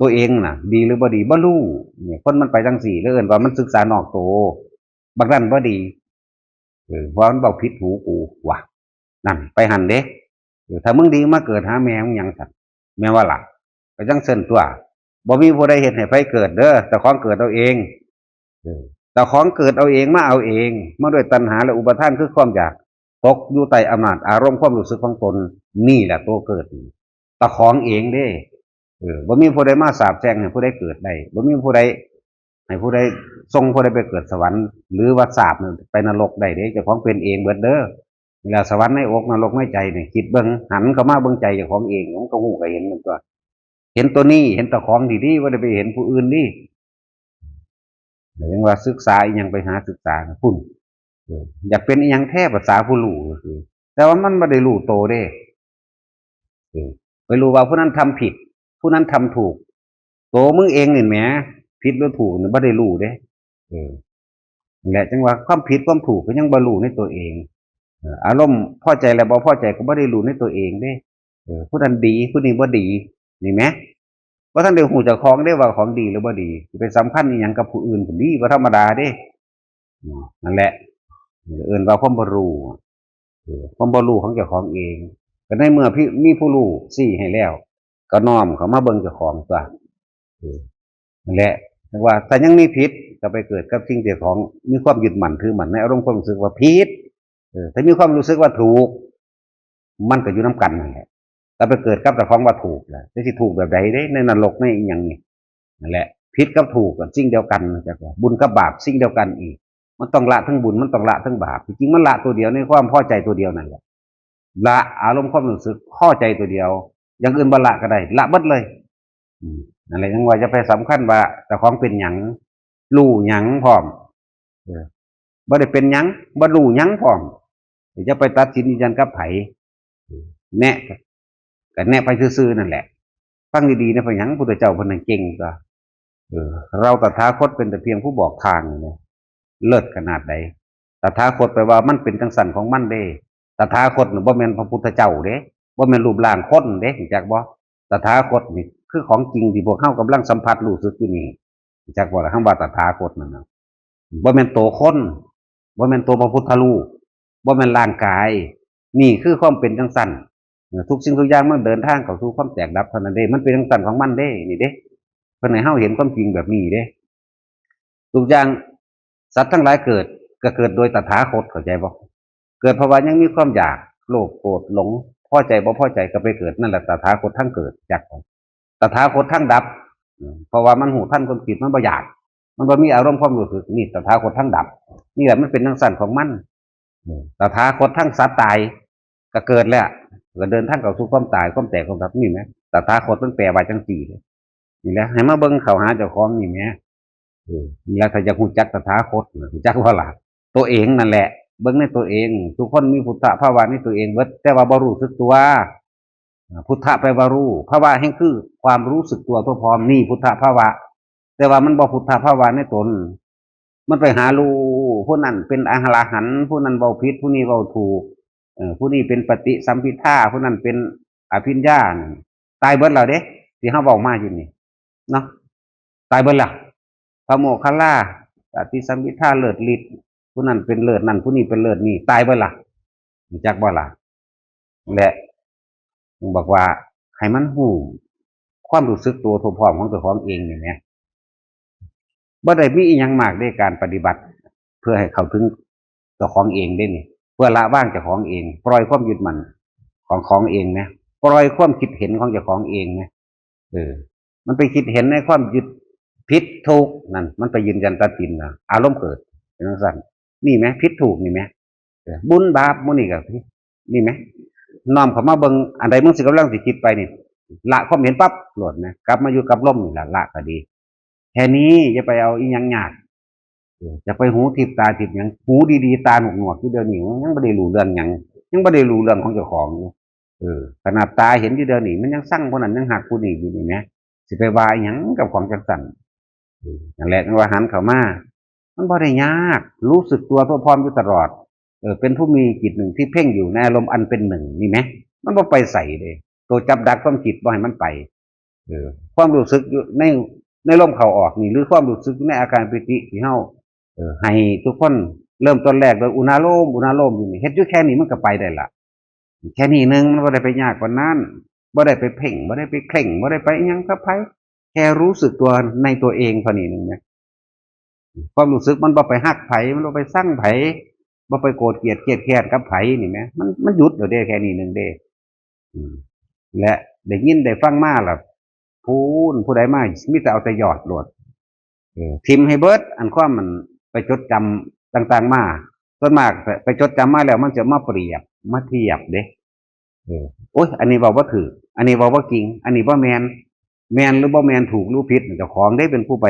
ตัวเองน่ะ ดีหรือบ่ดีบ่รู้เนี่ยคนมันไปจังซี่แล้วเอิ้นว่ามันศึกษานอกตัวบักนั่นบ่ดีเออเพราะมันเว้าผิดหูกูว่ะนั่นไปหั่นเด้เออถ้ามึงดีมาเกิดหาแม่มึงหยังสั่นแม่นว่าล่ะก็จังซั่นตัวบ่มีผู้ใดเฮ็ดให้ไผเกิดเด้อเจ้าของเกิดเอาเองเออเจ้าของเกิดเอาเองมาเอาเองมาด้วยตัณหาและอุปาทานคือความอยาก ตกอยู่ใต้อำนาจอารมณ์ความรู้สึกของตนนี่แหละตัวเกิดเจ้าของเองเด้เออบ่มีผู้ใดมาสาปแช่งให้ผู้ใดเกิดได้บ่มีผู้ใดให้ผู้ใดส่งผู้ใดไปเกิดสวรรค์หรือว่าสาปไปนรกได้เด้เจ้าของเป็นเองเบิดเด้อเวลาสวรรค์ในอกนรกในใจเนี่ยคิดเบิ่งหันเข้ามาเบิ่งใจเจ้าของเองมันก็ฮู้ก็เห็นมันตัวเห็นตัวนี้เห็นเจ้าของดีๆบ่ได้ไปเห็นผู้อื่นนี่เรียกว่าศึกษาอีหยังไปหาศึกษาพุ้นเอออยากเป็นอีหยังแท้ภาษาผู้รู้ก็คือแต่ว่ามันบ่ได้รู้โตเด้เออไปรู้ว่าผู้นั้นทำผิด ผู้นั้นทำถูกโตมึงเองนี่แหมผิดหรือถูกนี่บ่ได้รู้เด้เออนั่นแหละจังว่าความผิดความถูกก็ยังบ่รู้ในตัวเองเอออารมณ์พอใจและบ่พอใจก็บ่ได้รู้ในตัวเองเด้เออผู้นั้นดีผู้นี้บ่ดีนี่แหมบ่ทันได้ฮู้เจ้าของเด้ว่าของดีหรือบ่ดีสิไปสำคัญอีหยังกับผู้อื่นก็ดีบ่ธรรมดาเด้อืมนั่นแหละเอิ้นว่าความบ่รู้ เออความบ่รู้ของเจ้าของเองก็ในเมื่อพี่มีผู้รู้ชี้ให้แล้ว ก็น้อมเข้ามาเบิ่งเจ้าของตัวเออนั่นแหละจังว่าถ้ายังมีผิดก็ไปเกิดกับสิ่งที่เจ้าของมีความยึดมั่นถือมั่นในอารมณ์ความรู้สึกว่าผิดเออถ้ามีความรู้สึกว่าถูก มันก็อยู่นำกันนั่นแหละก็ไปเกิดกับเจ้าของว่าถูกแหละแต่สิถูกแบบใดเด้ในนรกในอีหยังนี่ นั่นแหละผิดกับถูกก็สิ่งเดียวกันจักว่าบุญกับบาปสิ่งเดียวกันอีก มันต้องละทั้งบุญมันต้องละทั้งบาปจริงๆมันละตัวเดียวในความพอใจตัวเดียวนั่นแหละละอารมณ์ความรู้สึกพอใจตัวเดียว อย่างอื่นบ่ละก็ได้ละเบิดเลยอืมนั่นแหละยังว่าจะไปสำคัญว่าเจ้าของเป็นหยังรู้หยังพร้อมเออบ่ได้เป็นหยังบ่รู้หยังพร้อมจะไปตัดสินยืนยันกับไผแนะก็แนะไปซื่อๆนั่นแหละ ฟังดีๆนะเป็นหยังพุทธเจ้าเพิ่นนั่งเก่งก็เออเราตถาคตเป็นแต่เพียงผู้บอกทางนี่นะเลิศขนาดใดตถาคตแปลว่ามันเป็นจังสันของมันเด้ตถาคตนี่บ่แม่นพระพุทธเจ้าเด้บ่แม่นรูปร่างคนเด้รู้จักบ่ตถาคตนี่คือของจริงที่พวกเฮากำลังสัมผัสรู้สึกอยู่นี่รู้จักบ่ล่ะคำว่าตถาคตนั่นน่ะบ่แม่นตัวคนบ่แม่นตัวพระพุทธรูปบ่แม่นร่างกาย นี่คือความเป็นจังสันเออทุกสิ่งทุกอย่างมันเดินทางเข้าสู่ความแตกดับเท่านั้นเด้มันเป็นจังสันของมันเด้นี่เด้เพิ่นให้เฮาเห็นความจริงแบบนี้เด้ทุกอย่างสัตว์ทั้งหลายเกิดก็เกิดโดยตถาคตเข้าใจบ่ กิดเพราะว่ายังมีความอยาก โลภ โกรธ หลง พอใจบ่พอใจก็ไปเกิด นั่นแหละตถาคตทางเกิด จัก ตถาคตทางดับ อืม เพราะว่ามันรู้ทันความคิด มันบ่อยาก มันบ่มีอารมณ์ความรู้สึก นี่ตถาคตทางดับ นี่แหละมันเป็นจั่งซั้นของมัน อืม ตถาคตทางสัตว์ตาย ก็เกิดแล้ว ก็เดินทางเข้าสู่ความตาย ความแตก ความดับ นี่แหม ตถาคตมันแปลว่าจั่งซี้เด้ นี่แหละ ให้มาเบิ่งเข้าหาเจ้าของนี่แหม เออ นี่แหละ ถ้าอยากรู้จักตถาคตน่ะ รู้จักบ่ล่ะ ตัวเองนั่นแหละ เบิ่งในตัวเอง ทุกคนมีพุทธภาวะในตัวเองเบิด แต่ว่าบ่รู้สึกตัว อ่า พุทธะแปลว่ารู้ ภาวะแห่งคือความรู้สึกตัวทั่วพร้อม นี่พุทธภาวะ แต่ว่ามันบ่พุทธภาวะในตน มันไปหารู้ ผู้นั้นเป็นอรหันต์ ผู้นั้นเว้าผิด ผู้นี้เว้าถูก เออ ผู้นี้เป็นปฏิสัมภิทา ผู้นั้นเป็นอภิญญา นั่น ตายเบิดแล้วเด้ ที่เฮาเว้ามาอยู่นี่ เนาะ ตายเบิดแล้ว พระโมคคัลลา ปฏิสัมภิทา เลิศฤทธิ์ ผู้นั้นเป็นเลิศนั่น ผู้นี้เป็นเลิศนี่ ตายเบิดล่ะ รู้จักบ่ล่ะ และบอกว่าให้มันรู้ความรู้สึกตัวทั่วพร้อมของเจ้าของเองนี่แหม บ่ได้มีอิหยังมากในการปฏิบัติ เพื่อให้เข้าถึงเจ้าของเองเด้นี่ เพื่อละวางเจ้าของเอง ปล่อยความยึดมั่นของของเองนะ ปล่อยความคิดเห็นของเจ้าของเองนะ เออ มันไปคิดเห็นในความยึดผิดถูกนั่น มันไปยืนยันตัดสินนะ อารมณ์เกิด เป็นจั่งซั้น นี่แหม ผิดถูกนี่แหม เออ บุญบาปหมู่นี่ก็ นี่แหม น้อมเข้ามาเบิ่ง อันใดมึงสิกำลังสิคิดไปนี่ ละความเห็นปั๊บ โลดนะ กลับมาอยู่กับลมนี่ล่ะ ละก็ดี แค่นี้ อย่าไปเอาอิหยังยาก เออ อย่าไปหูทิพย์ตาทิพย์หยัง หูดีๆ ตาหนวกๆ อยู่เดี๋ยวนี้ ยังบ่ได้รู้เรื่องหยัง ยังบ่ได้รู้เรื่องของเจ้าของอยู่ เออ ขนาดตาเห็นอยู่เดี๋ยวนี้ มันยังซังผู้นั้น ยังฮักผู้นี้อยู่นี่แหม สิไปว่าอิหยังกับของจั่งซั้น เออ นั่นแหละ จั่งว่าหันเข้ามา มันบ่ได้ยาก รู้สึกตัวทั่วพร้อมอยู่ตลอด เออ เป็นผู้มีจิตหนึ่งที่เพ่งอยู่ในอารมณ์อันเป็นหนึ่งนี่แหม มันบ่ไปไสเด้ ตัวจับดักความคิดบ่ให้มันไป เออ ความรู้สึกอยู่ใน ในลมเข้าออกนี่ หรือความรู้สึกในอาการปีติที่เฮา เออ ให้ทุกคนเริ่มต้นแรกโดยอุณาโลม อุณาโลมอยู่นี่ เฮ็ดอยู่แค่นี้มันก็ไปได้ละ แค่นี้หนึ่ง มันบ่ได้ไปยากกว่านั้น บ่ได้ไปเพ่ง บ่ได้ไปเคร่ง บ่ได้ไปอิหยังกับไผ แค่รู้สึกตัวในตัวเองเท่านี้หนึ่งนะ ความรู้สึกมันบ่ไปฮักไผ มันบ่ไปซังไผ บ่ไปโกรธเกลียดเครียดแค้นกับไผนี่แหม มัน มันหยุดแล้วเด้ แค่นี้หนึ่งเด้ อืม และได้ยินได้ฟังมาล่ะ ผู้ ผู้ใดมา มีแต่เอาแต่ยอดโลด เออ ถิ่มให้เบิด อันความมันไปจดจำต่างๆมา ส่วนมากไป ไปจดจำมาแล้วมันจะมาเปรียบ มาเทียบเด้ เออ โอ๊ย อันนี้เว้าบ่ถูก อันนี้เว้าบ่จริง อันนี้บ่แม่น แม่นหรือบ่แม่น ถูกหรือผิด เจ้าของเด้เป็นผู้ไป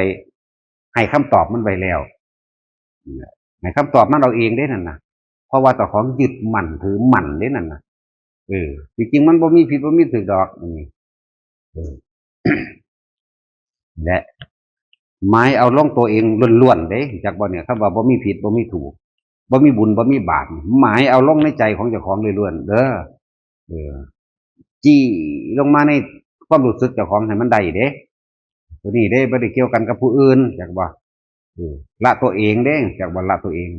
ให้คำตอบมันไว้แล้ว ให้คำตอบมันเอาเองเด้นั่นน่ะ เพราะว่าเจ้าของยึดมั่นถือมั่นเด้นั่นน่ะ เออ จริงๆมันบ่มีผิดบ่มีถูกดอก อืม เออ และหมายเอาลงตัวเองล้วนๆเด้ จักบ่เนี่ย คำว่าบ่มีผิดบ่มีถูก บ่มีบุญบ่มีบาป หมายเอาลงในใจของเจ้าของล้วนๆเด้อ เออ จี้ลงมาในความรู้สึกเจ้าของให้มันได้เด้ ตัวนี้เด้ บ่ได้เกี่ยวกันกับผู้อื่น จักบ่ เออ ละตัวเองเด้ จักบ่ ละตัวเอง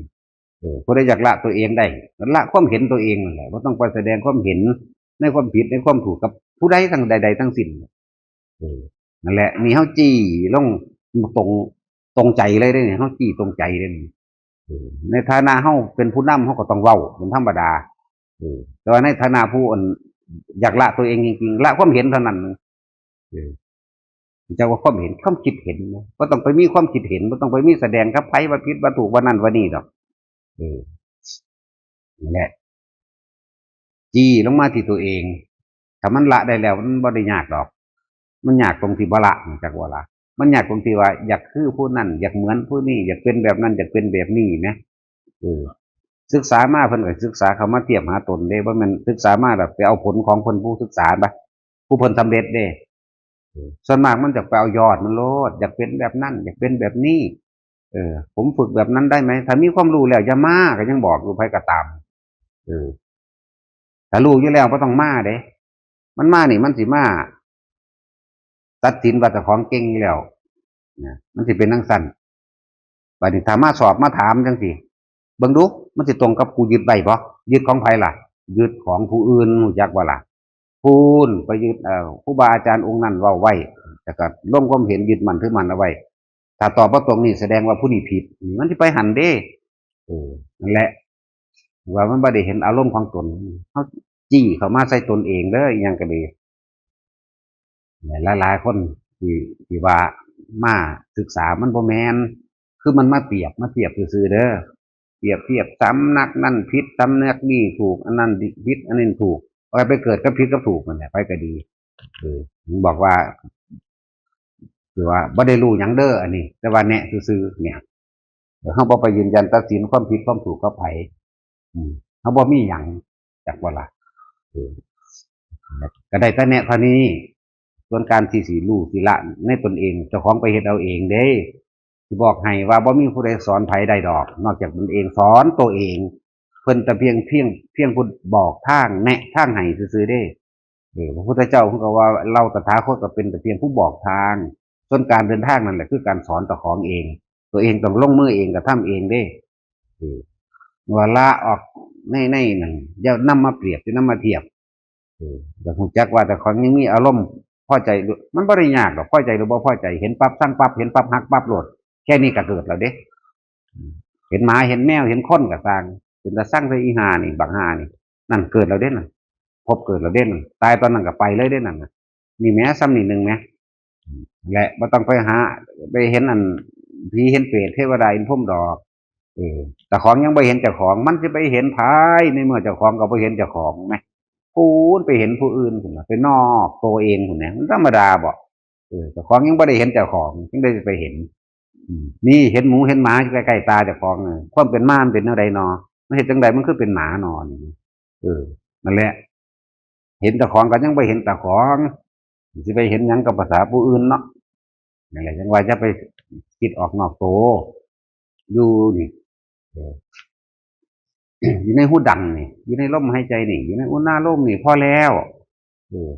เออ ผู้ใดอยากละตัวเองได้ ละความเห็นตัวเองนั่นแหละ บ่ต้องไปแสดงความเห็นในความผิดในความถูกกับผู้ใดทั้งใดๆทั้งสิ้น เออ นั่นแหละ นี่เฮาจี้ลงตรง ตรงใจเลยเด้นี่ เฮาจี้ตรงใจเลยนี่ เออ ในฐานะเฮาเป็นผู้นำ เฮาก็ต้องเว้าเป็นธรรมดา เออ แต่ว่าในฐานะผู้อันอยากละตัวเองจริงๆ ละความเห็นเท่านั้น เออ จักว่าความเห็น ความคิดเห็นนะ บ่ต้องไปมีความคิดเห็น บ่ต้องไปมีแสดงกับไผว่าผิดว่าถูกว่านั่นว่านี่ดอก เออ นั่นแหละ จี้ลงมาที่ตัวเอง ถ้ามันละได้แล้วมันบ่ได้ยากดอก มันยากตรงที่บ่ละ จักว่าละ มันยากตรงที่ว่าอยากคือผู้นั้น อยากเหมือนผู้นี้ อยากเป็นแบบนั้น อยากเป็นแบบนี้นะ เออ ศึกษามาเพิ่นก็ศึกษาเข้ามาเทียบหาตนเด้ บ่แม่นศึกษามาแล้วไปเอาผลของเพิ่นผู้ศึกษาปะ ผู้เพิ่นสำเร็จเด้ เออ ส่วนมากมันจะไปเอายอดมันโลด อยากเป็นแบบนั้น อยากเป็นแบบนี้ เออ ผมฝึกแบบนั้นได้ไหม ถ้ามีความรู้แล้วอย่ามา ก็ยังบอกอยู่ ไผก็ตาม เออ ถ้ารู้อยู่แล้วบ่ต้องมาเด้ มันมานี่มันสิมาตัดสินว่าเจ้าของเก่งอยู่แล้วนะ มันสิเป็นจั่งซั้น บัดนี้ถ้ามาสอบมาถามจั่งซี้ เบิ่งดู มันสิตรงกับกูยึดไว้บ่ ยึดของไผล่ะ ยึดของผู้อื่น รู้จักบ่ล่ะ พู้นไปยึด เอ่อ ครูบาอาจารย์องค์นั้นเว้าไว้ แล้วก็ลงความเห็นยึดมั่นถือมั่นเอาไว้ ถ้าตอบบ่ตรงนี่แสดงว่าผู้นี้ผิด นี่มันสิไปหั่นเด้ เออ นั่นแหละ ว่ามันบ่ได้เห็นอารมณ์ของตน เขาจี้เข้ามาใส่ตนเองเด้อ อิหยังก็ดี หลายๆคนที่ ที่ว่ามาศึกษามันบ่แม่น คือมันมาเปรียบ มาเทียบซื่อๆเด้อ เปรียบเทียบสำนักนั่นผิด สำนักนี่ถูก อันนั้นผิด อันนี้ถูก ไป ไปเกิดกับผิดกับถูกนั่นแหละ ไปก็ดี เออ ผมบอกว่า คือว่าบ่ได้รู้หยังเด้ออันนี้ แต่ว่าแนะซื่อๆเนี่ย เฮาบ่ไปยืนยันตัดสินความผิดความถูกกับไผ อืม เฮาบ่มีหยัง จักบ่ล่ะ เออ ก็ได้แต่แนะเท่านี้ ส่วนการที่สิรู้สิละในตนเอง เจ้าของไปเฮ็ดเอาเองเด้ สิบอกให้ว่าบ่มีผู้ใดสอนไผได้ดอก นอกจากตนเองสอนตัวเอง เพิ่นแต่เพียง เพียง เพียงผู้บอกทาง แนะทางให้ซื่อๆเด้ เออ พระพุทธเจ้าเพิ่นก็ว่า เราตถาคตก็เป็นแต่เพียงผู้บอกทาง ส่วนการเดินทางนั่นแหละคือการสอนเจ้าของเอง ตัวเองต้องลงมือเอง กระทำเองเด้ เออ ว่าละออกใน ในนั่น อย่านำมาเปรียบ อย่านำมาเทียบ เออ แต่รู้จักว่าเจ้าของยังมีอารมณ์พอใจหรือ มันบ่ได้ยากดอก พอใจหรือบ่พอใจ เห็นปั๊บ ซังปั๊บ เห็นปั๊บ ฮักปั๊บโลด แค่นี้ก็เกิดแล้วเด้ เห็นหมา เห็นแมว เห็นคนก็ต่าง เป็นตาซังใส่อีห่านี่ บักห่านี่ นั่นเกิดแล้วเด้นั่น พบเกิดแล้วเด้นั่น ตายตอนนั้นก็ไปเลยเด้นั่นน่ะ นี่แหม ซ้ำนี่หนึ่งแหม และบ่ต้องไปหา ไปเห็นอัน ผีเห็นเปรต เทวดาอินพรหมดอก เออ เจ้าของยังบ่เห็นเจ้าของ มันสิไปเห็นไผ ในเมื่อเจ้าของก็บ่เห็นเจ้าของแหม พู้นไปเห็นผู้อื่นพู้นน่ะ ไปนอกตัวเองพู้นนะ มันธรรมดาบ่ เออ เจ้าของยังบ่ได้เห็นเจ้าของ จั่งใดสิไปเห็น อืม นี่เห็นหมูเห็นหมาอยู่ใกล้ๆตาเจ้าของน่ะ ความเป็นมามันเป็นแนวใดนอ มันเฮ็ดจั่งใดมันคือเป็นหมานอ นี่ เออ นั่นแหละ เห็นเจ้าของก็ยังบ่เห็นเจ้าของ สิไปเห็นหยังกับภาษาผู้อื่นเนาะ นั่นแหละ จั่งว่าอย่าไปคิดออกนอกตัว อยู่นี่ เออ อยู่ในฮูดังนี่ อยู่ในลมหายใจนี่ อยู่ในอุณาโลมนี่ พอแล้ว เออ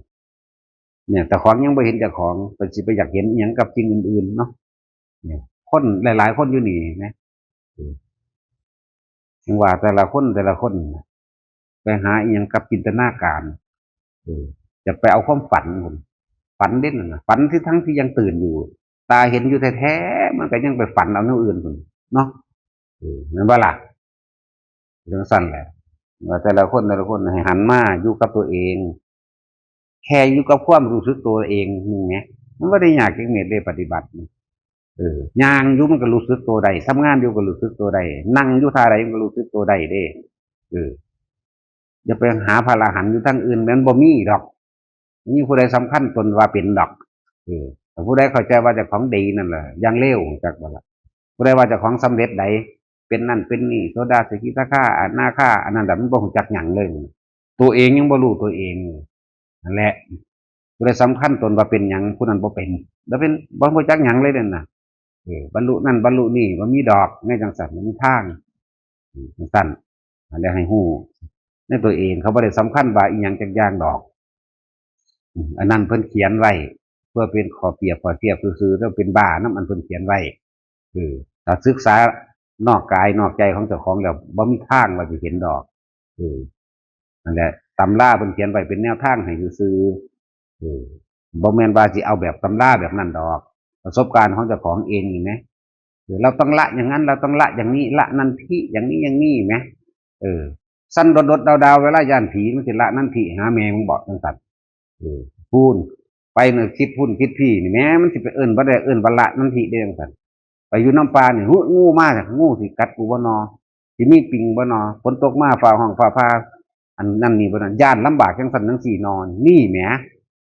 เนี่ย เจ้าของยังบ่เห็นเจ้าของ ก็สิไปอยากเห็นอิหยังกับสิ่งอื่นๆเนาะ เนี่ย คนหลายๆคนอยู่นี่นะ เออ จั่งว่าแต่ละคนแต่ละคนน่ะ ไปหาอิหยังกับจินตนาการ เออ จะไปเอาความฝันพู้น ฝันเด้นั่นน่ะ ฝันที่ทั้งที่ยังตื่นอยู่ ตาเห็นอยู่แท้ๆ มันก็ยังไปฝันเอาแนวอื่นพู้นเนาะ เออ แม่นบ่ล่ะ จั่งซั้นแหละ ว่าแต่ละคนแต่ละคนให้หันมาอยู่กับตัวเอง แค่อยู่กับความรู้สึกตัวเองนี่ไง มันบ่ได้ยากจักเม็ดเด้ปฏิบัตินี่ เออ ย่างอยู่มันก็รู้สึกตัวได้ ทำงานอยู่ก็รู้สึกตัวได้ นั่งอยู่ท่าใดมันก็รู้สึกตัวได้เด้ เออ อย่าไปหาพระอรหันต์อยู่ทางอื่น มันบ่มีดอก มีผู้ใดสำคัญตนว่าเป็นดอก เออ แต่ผู้ใดเข้าใจว่าเจ้าของดีนั่นแหละ อย่างเลว จักบ่ล่ะ ผู้ใดว่าเจ้าของสำเร็จใด เป็นนั่นเป็นนี่ โสดา สกิทาคา อนาคา อันนั้นแหละมันบ่รู้จักหยังเลย ตัวเองยังบ่รู้ตัวเอง นั่นแหละ ผู้ใดสำคัญตนว่าเป็นหยัง ผู้นั้นบ่เป็น แล้วเป็น บ่รู้จักหยังเลยนั่นน่ะ เออ บรรลุนั่นบรรลุนี่ บ่มีดอก ในจั่งซั้น บ่มีทาง อืม จั่งซั้น อันนี้ให้รู้ ในตัวเอง เขาบ่ได้สำคัญว่าอิหยังจักอย่างดอก อืม อันนั้นเพิ่นเขียนไว้ เพื่อเป็นข้อเปรียบข้อเทียบซื่อๆ แล้วเป็นบ้านำอันเพิ่นเขียนไว้ เออ ถ้าศึกษานอกกายนอกใจของเจ้าของแล้ว บ่มีทางว่าสิเห็นดอก เออ นั่นแหละ ตำราเพิ่นเขียนไว้เป็นแนวทางให้ซื่อๆ เออ บ่แม่นว่าสิเอาแบบตำราแบบนั้นดอก ประสบการณ์ของเจ้าของเองนี่นะ เออ เราต้องละอย่างนั้น เราต้องละอย่างนี้ ละนันทิ อย่างนี้อย่างนี้แหม เออ สั้นโดดๆดาวๆ เวลาย้านผีมันสิละนันทิหาแม่มึงบอกจั่งซั้น เออ พู้น ไปน่ะคิดพู้นคิดพี้นี่แหม มันสิไปเอิ้นบ่ได้ เอิ้นว่าละนันทิได้จั่งซั้น ไปอยู่นำป่านี่ หึ งูมา งูสิกัดกูบ่นอ สิมีปิงบ่นอ ฝนตกมาฟ้าฮ้องฟ้าผ่า อันนั้นนี่บ่นั้น ย้านลำบากจั่งซั้นจั่งซี้นอ นี่แหม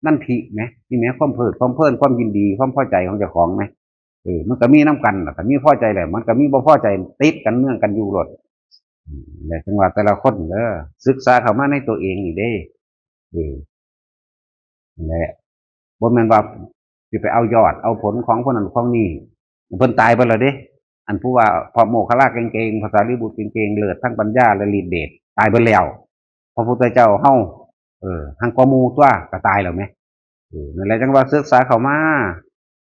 นันทิแหม นี่แหม ความเพลิดความเพลิน ความยินดี ความพอใจของเจ้าของแหม เออ มันก็มีนำกันล่ะ คันมีพอใจแล้ว มันก็มีบ่พอใจ ติดกันเนื่องกันอยู่โลด อืม และจั่งว่าแต่ละคนเด้อ ศึกษาเข้ามาในตัวเองนี่เด้ เออ นั่นแหละ บ่แม่นว่าสิไปเอายอด เอาผลของคนนั้นของนี้ เพิ่นตายไปแล้วเด้ อันผู้ว่าพระโมคคัลลาเก่งๆ พระสารีบุตรเก่งๆ เลิศทั้งปัญญาและฤทธิ์เดช ตายไปแล้ว พระพุทธเจ้าเฮา เออ หังกว่าหมู่ตัว ก็ตายแล้วแหม เออ นั่นแหละจั่งว่าศึกษาเข้ามา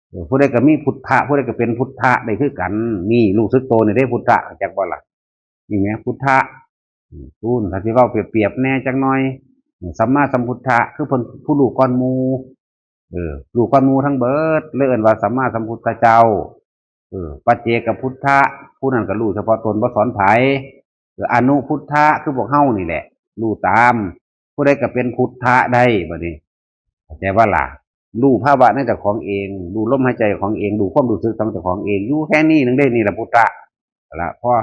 เออ ผู้ใดก็มีพุทธะ ผู้ใดก็เป็นพุทธะได้คือกัน นี่รู้สึกตัวนี่เด้พุทธะ จักบ่ล่ะ นี่แหมพุทธะ อืม พู้น ถ้าสิเว้าเปรียบๆแหน่จักหน่อย สัมมาสัมพุทธะ คือเพิ่นผู้รู้ก่อนหมู่ เออ รู้ก่อนหมู่ทั้งเบิด เลยเอิ้นว่าสัมมาสัมพุทธเจ้า เออ ปัจเจกพุทธะ ผู้นั้นก็รู้เฉพาะตน บ่สอนไผ คืออนุพุทธะ คือพวกเฮานี่แหละ รู้ตาม ผู้ใดก็เป็นพุทธะได้บัดนี้ เข้าใจว่าล่ะ รู้ภาวะในเจ้าของเอง รู้ลมหายใจของเอง รู้ความรู้สึกของเจ้าของเอง อยู่แค่นี้หนึ่งได้ นี่ละพุทธะละพอ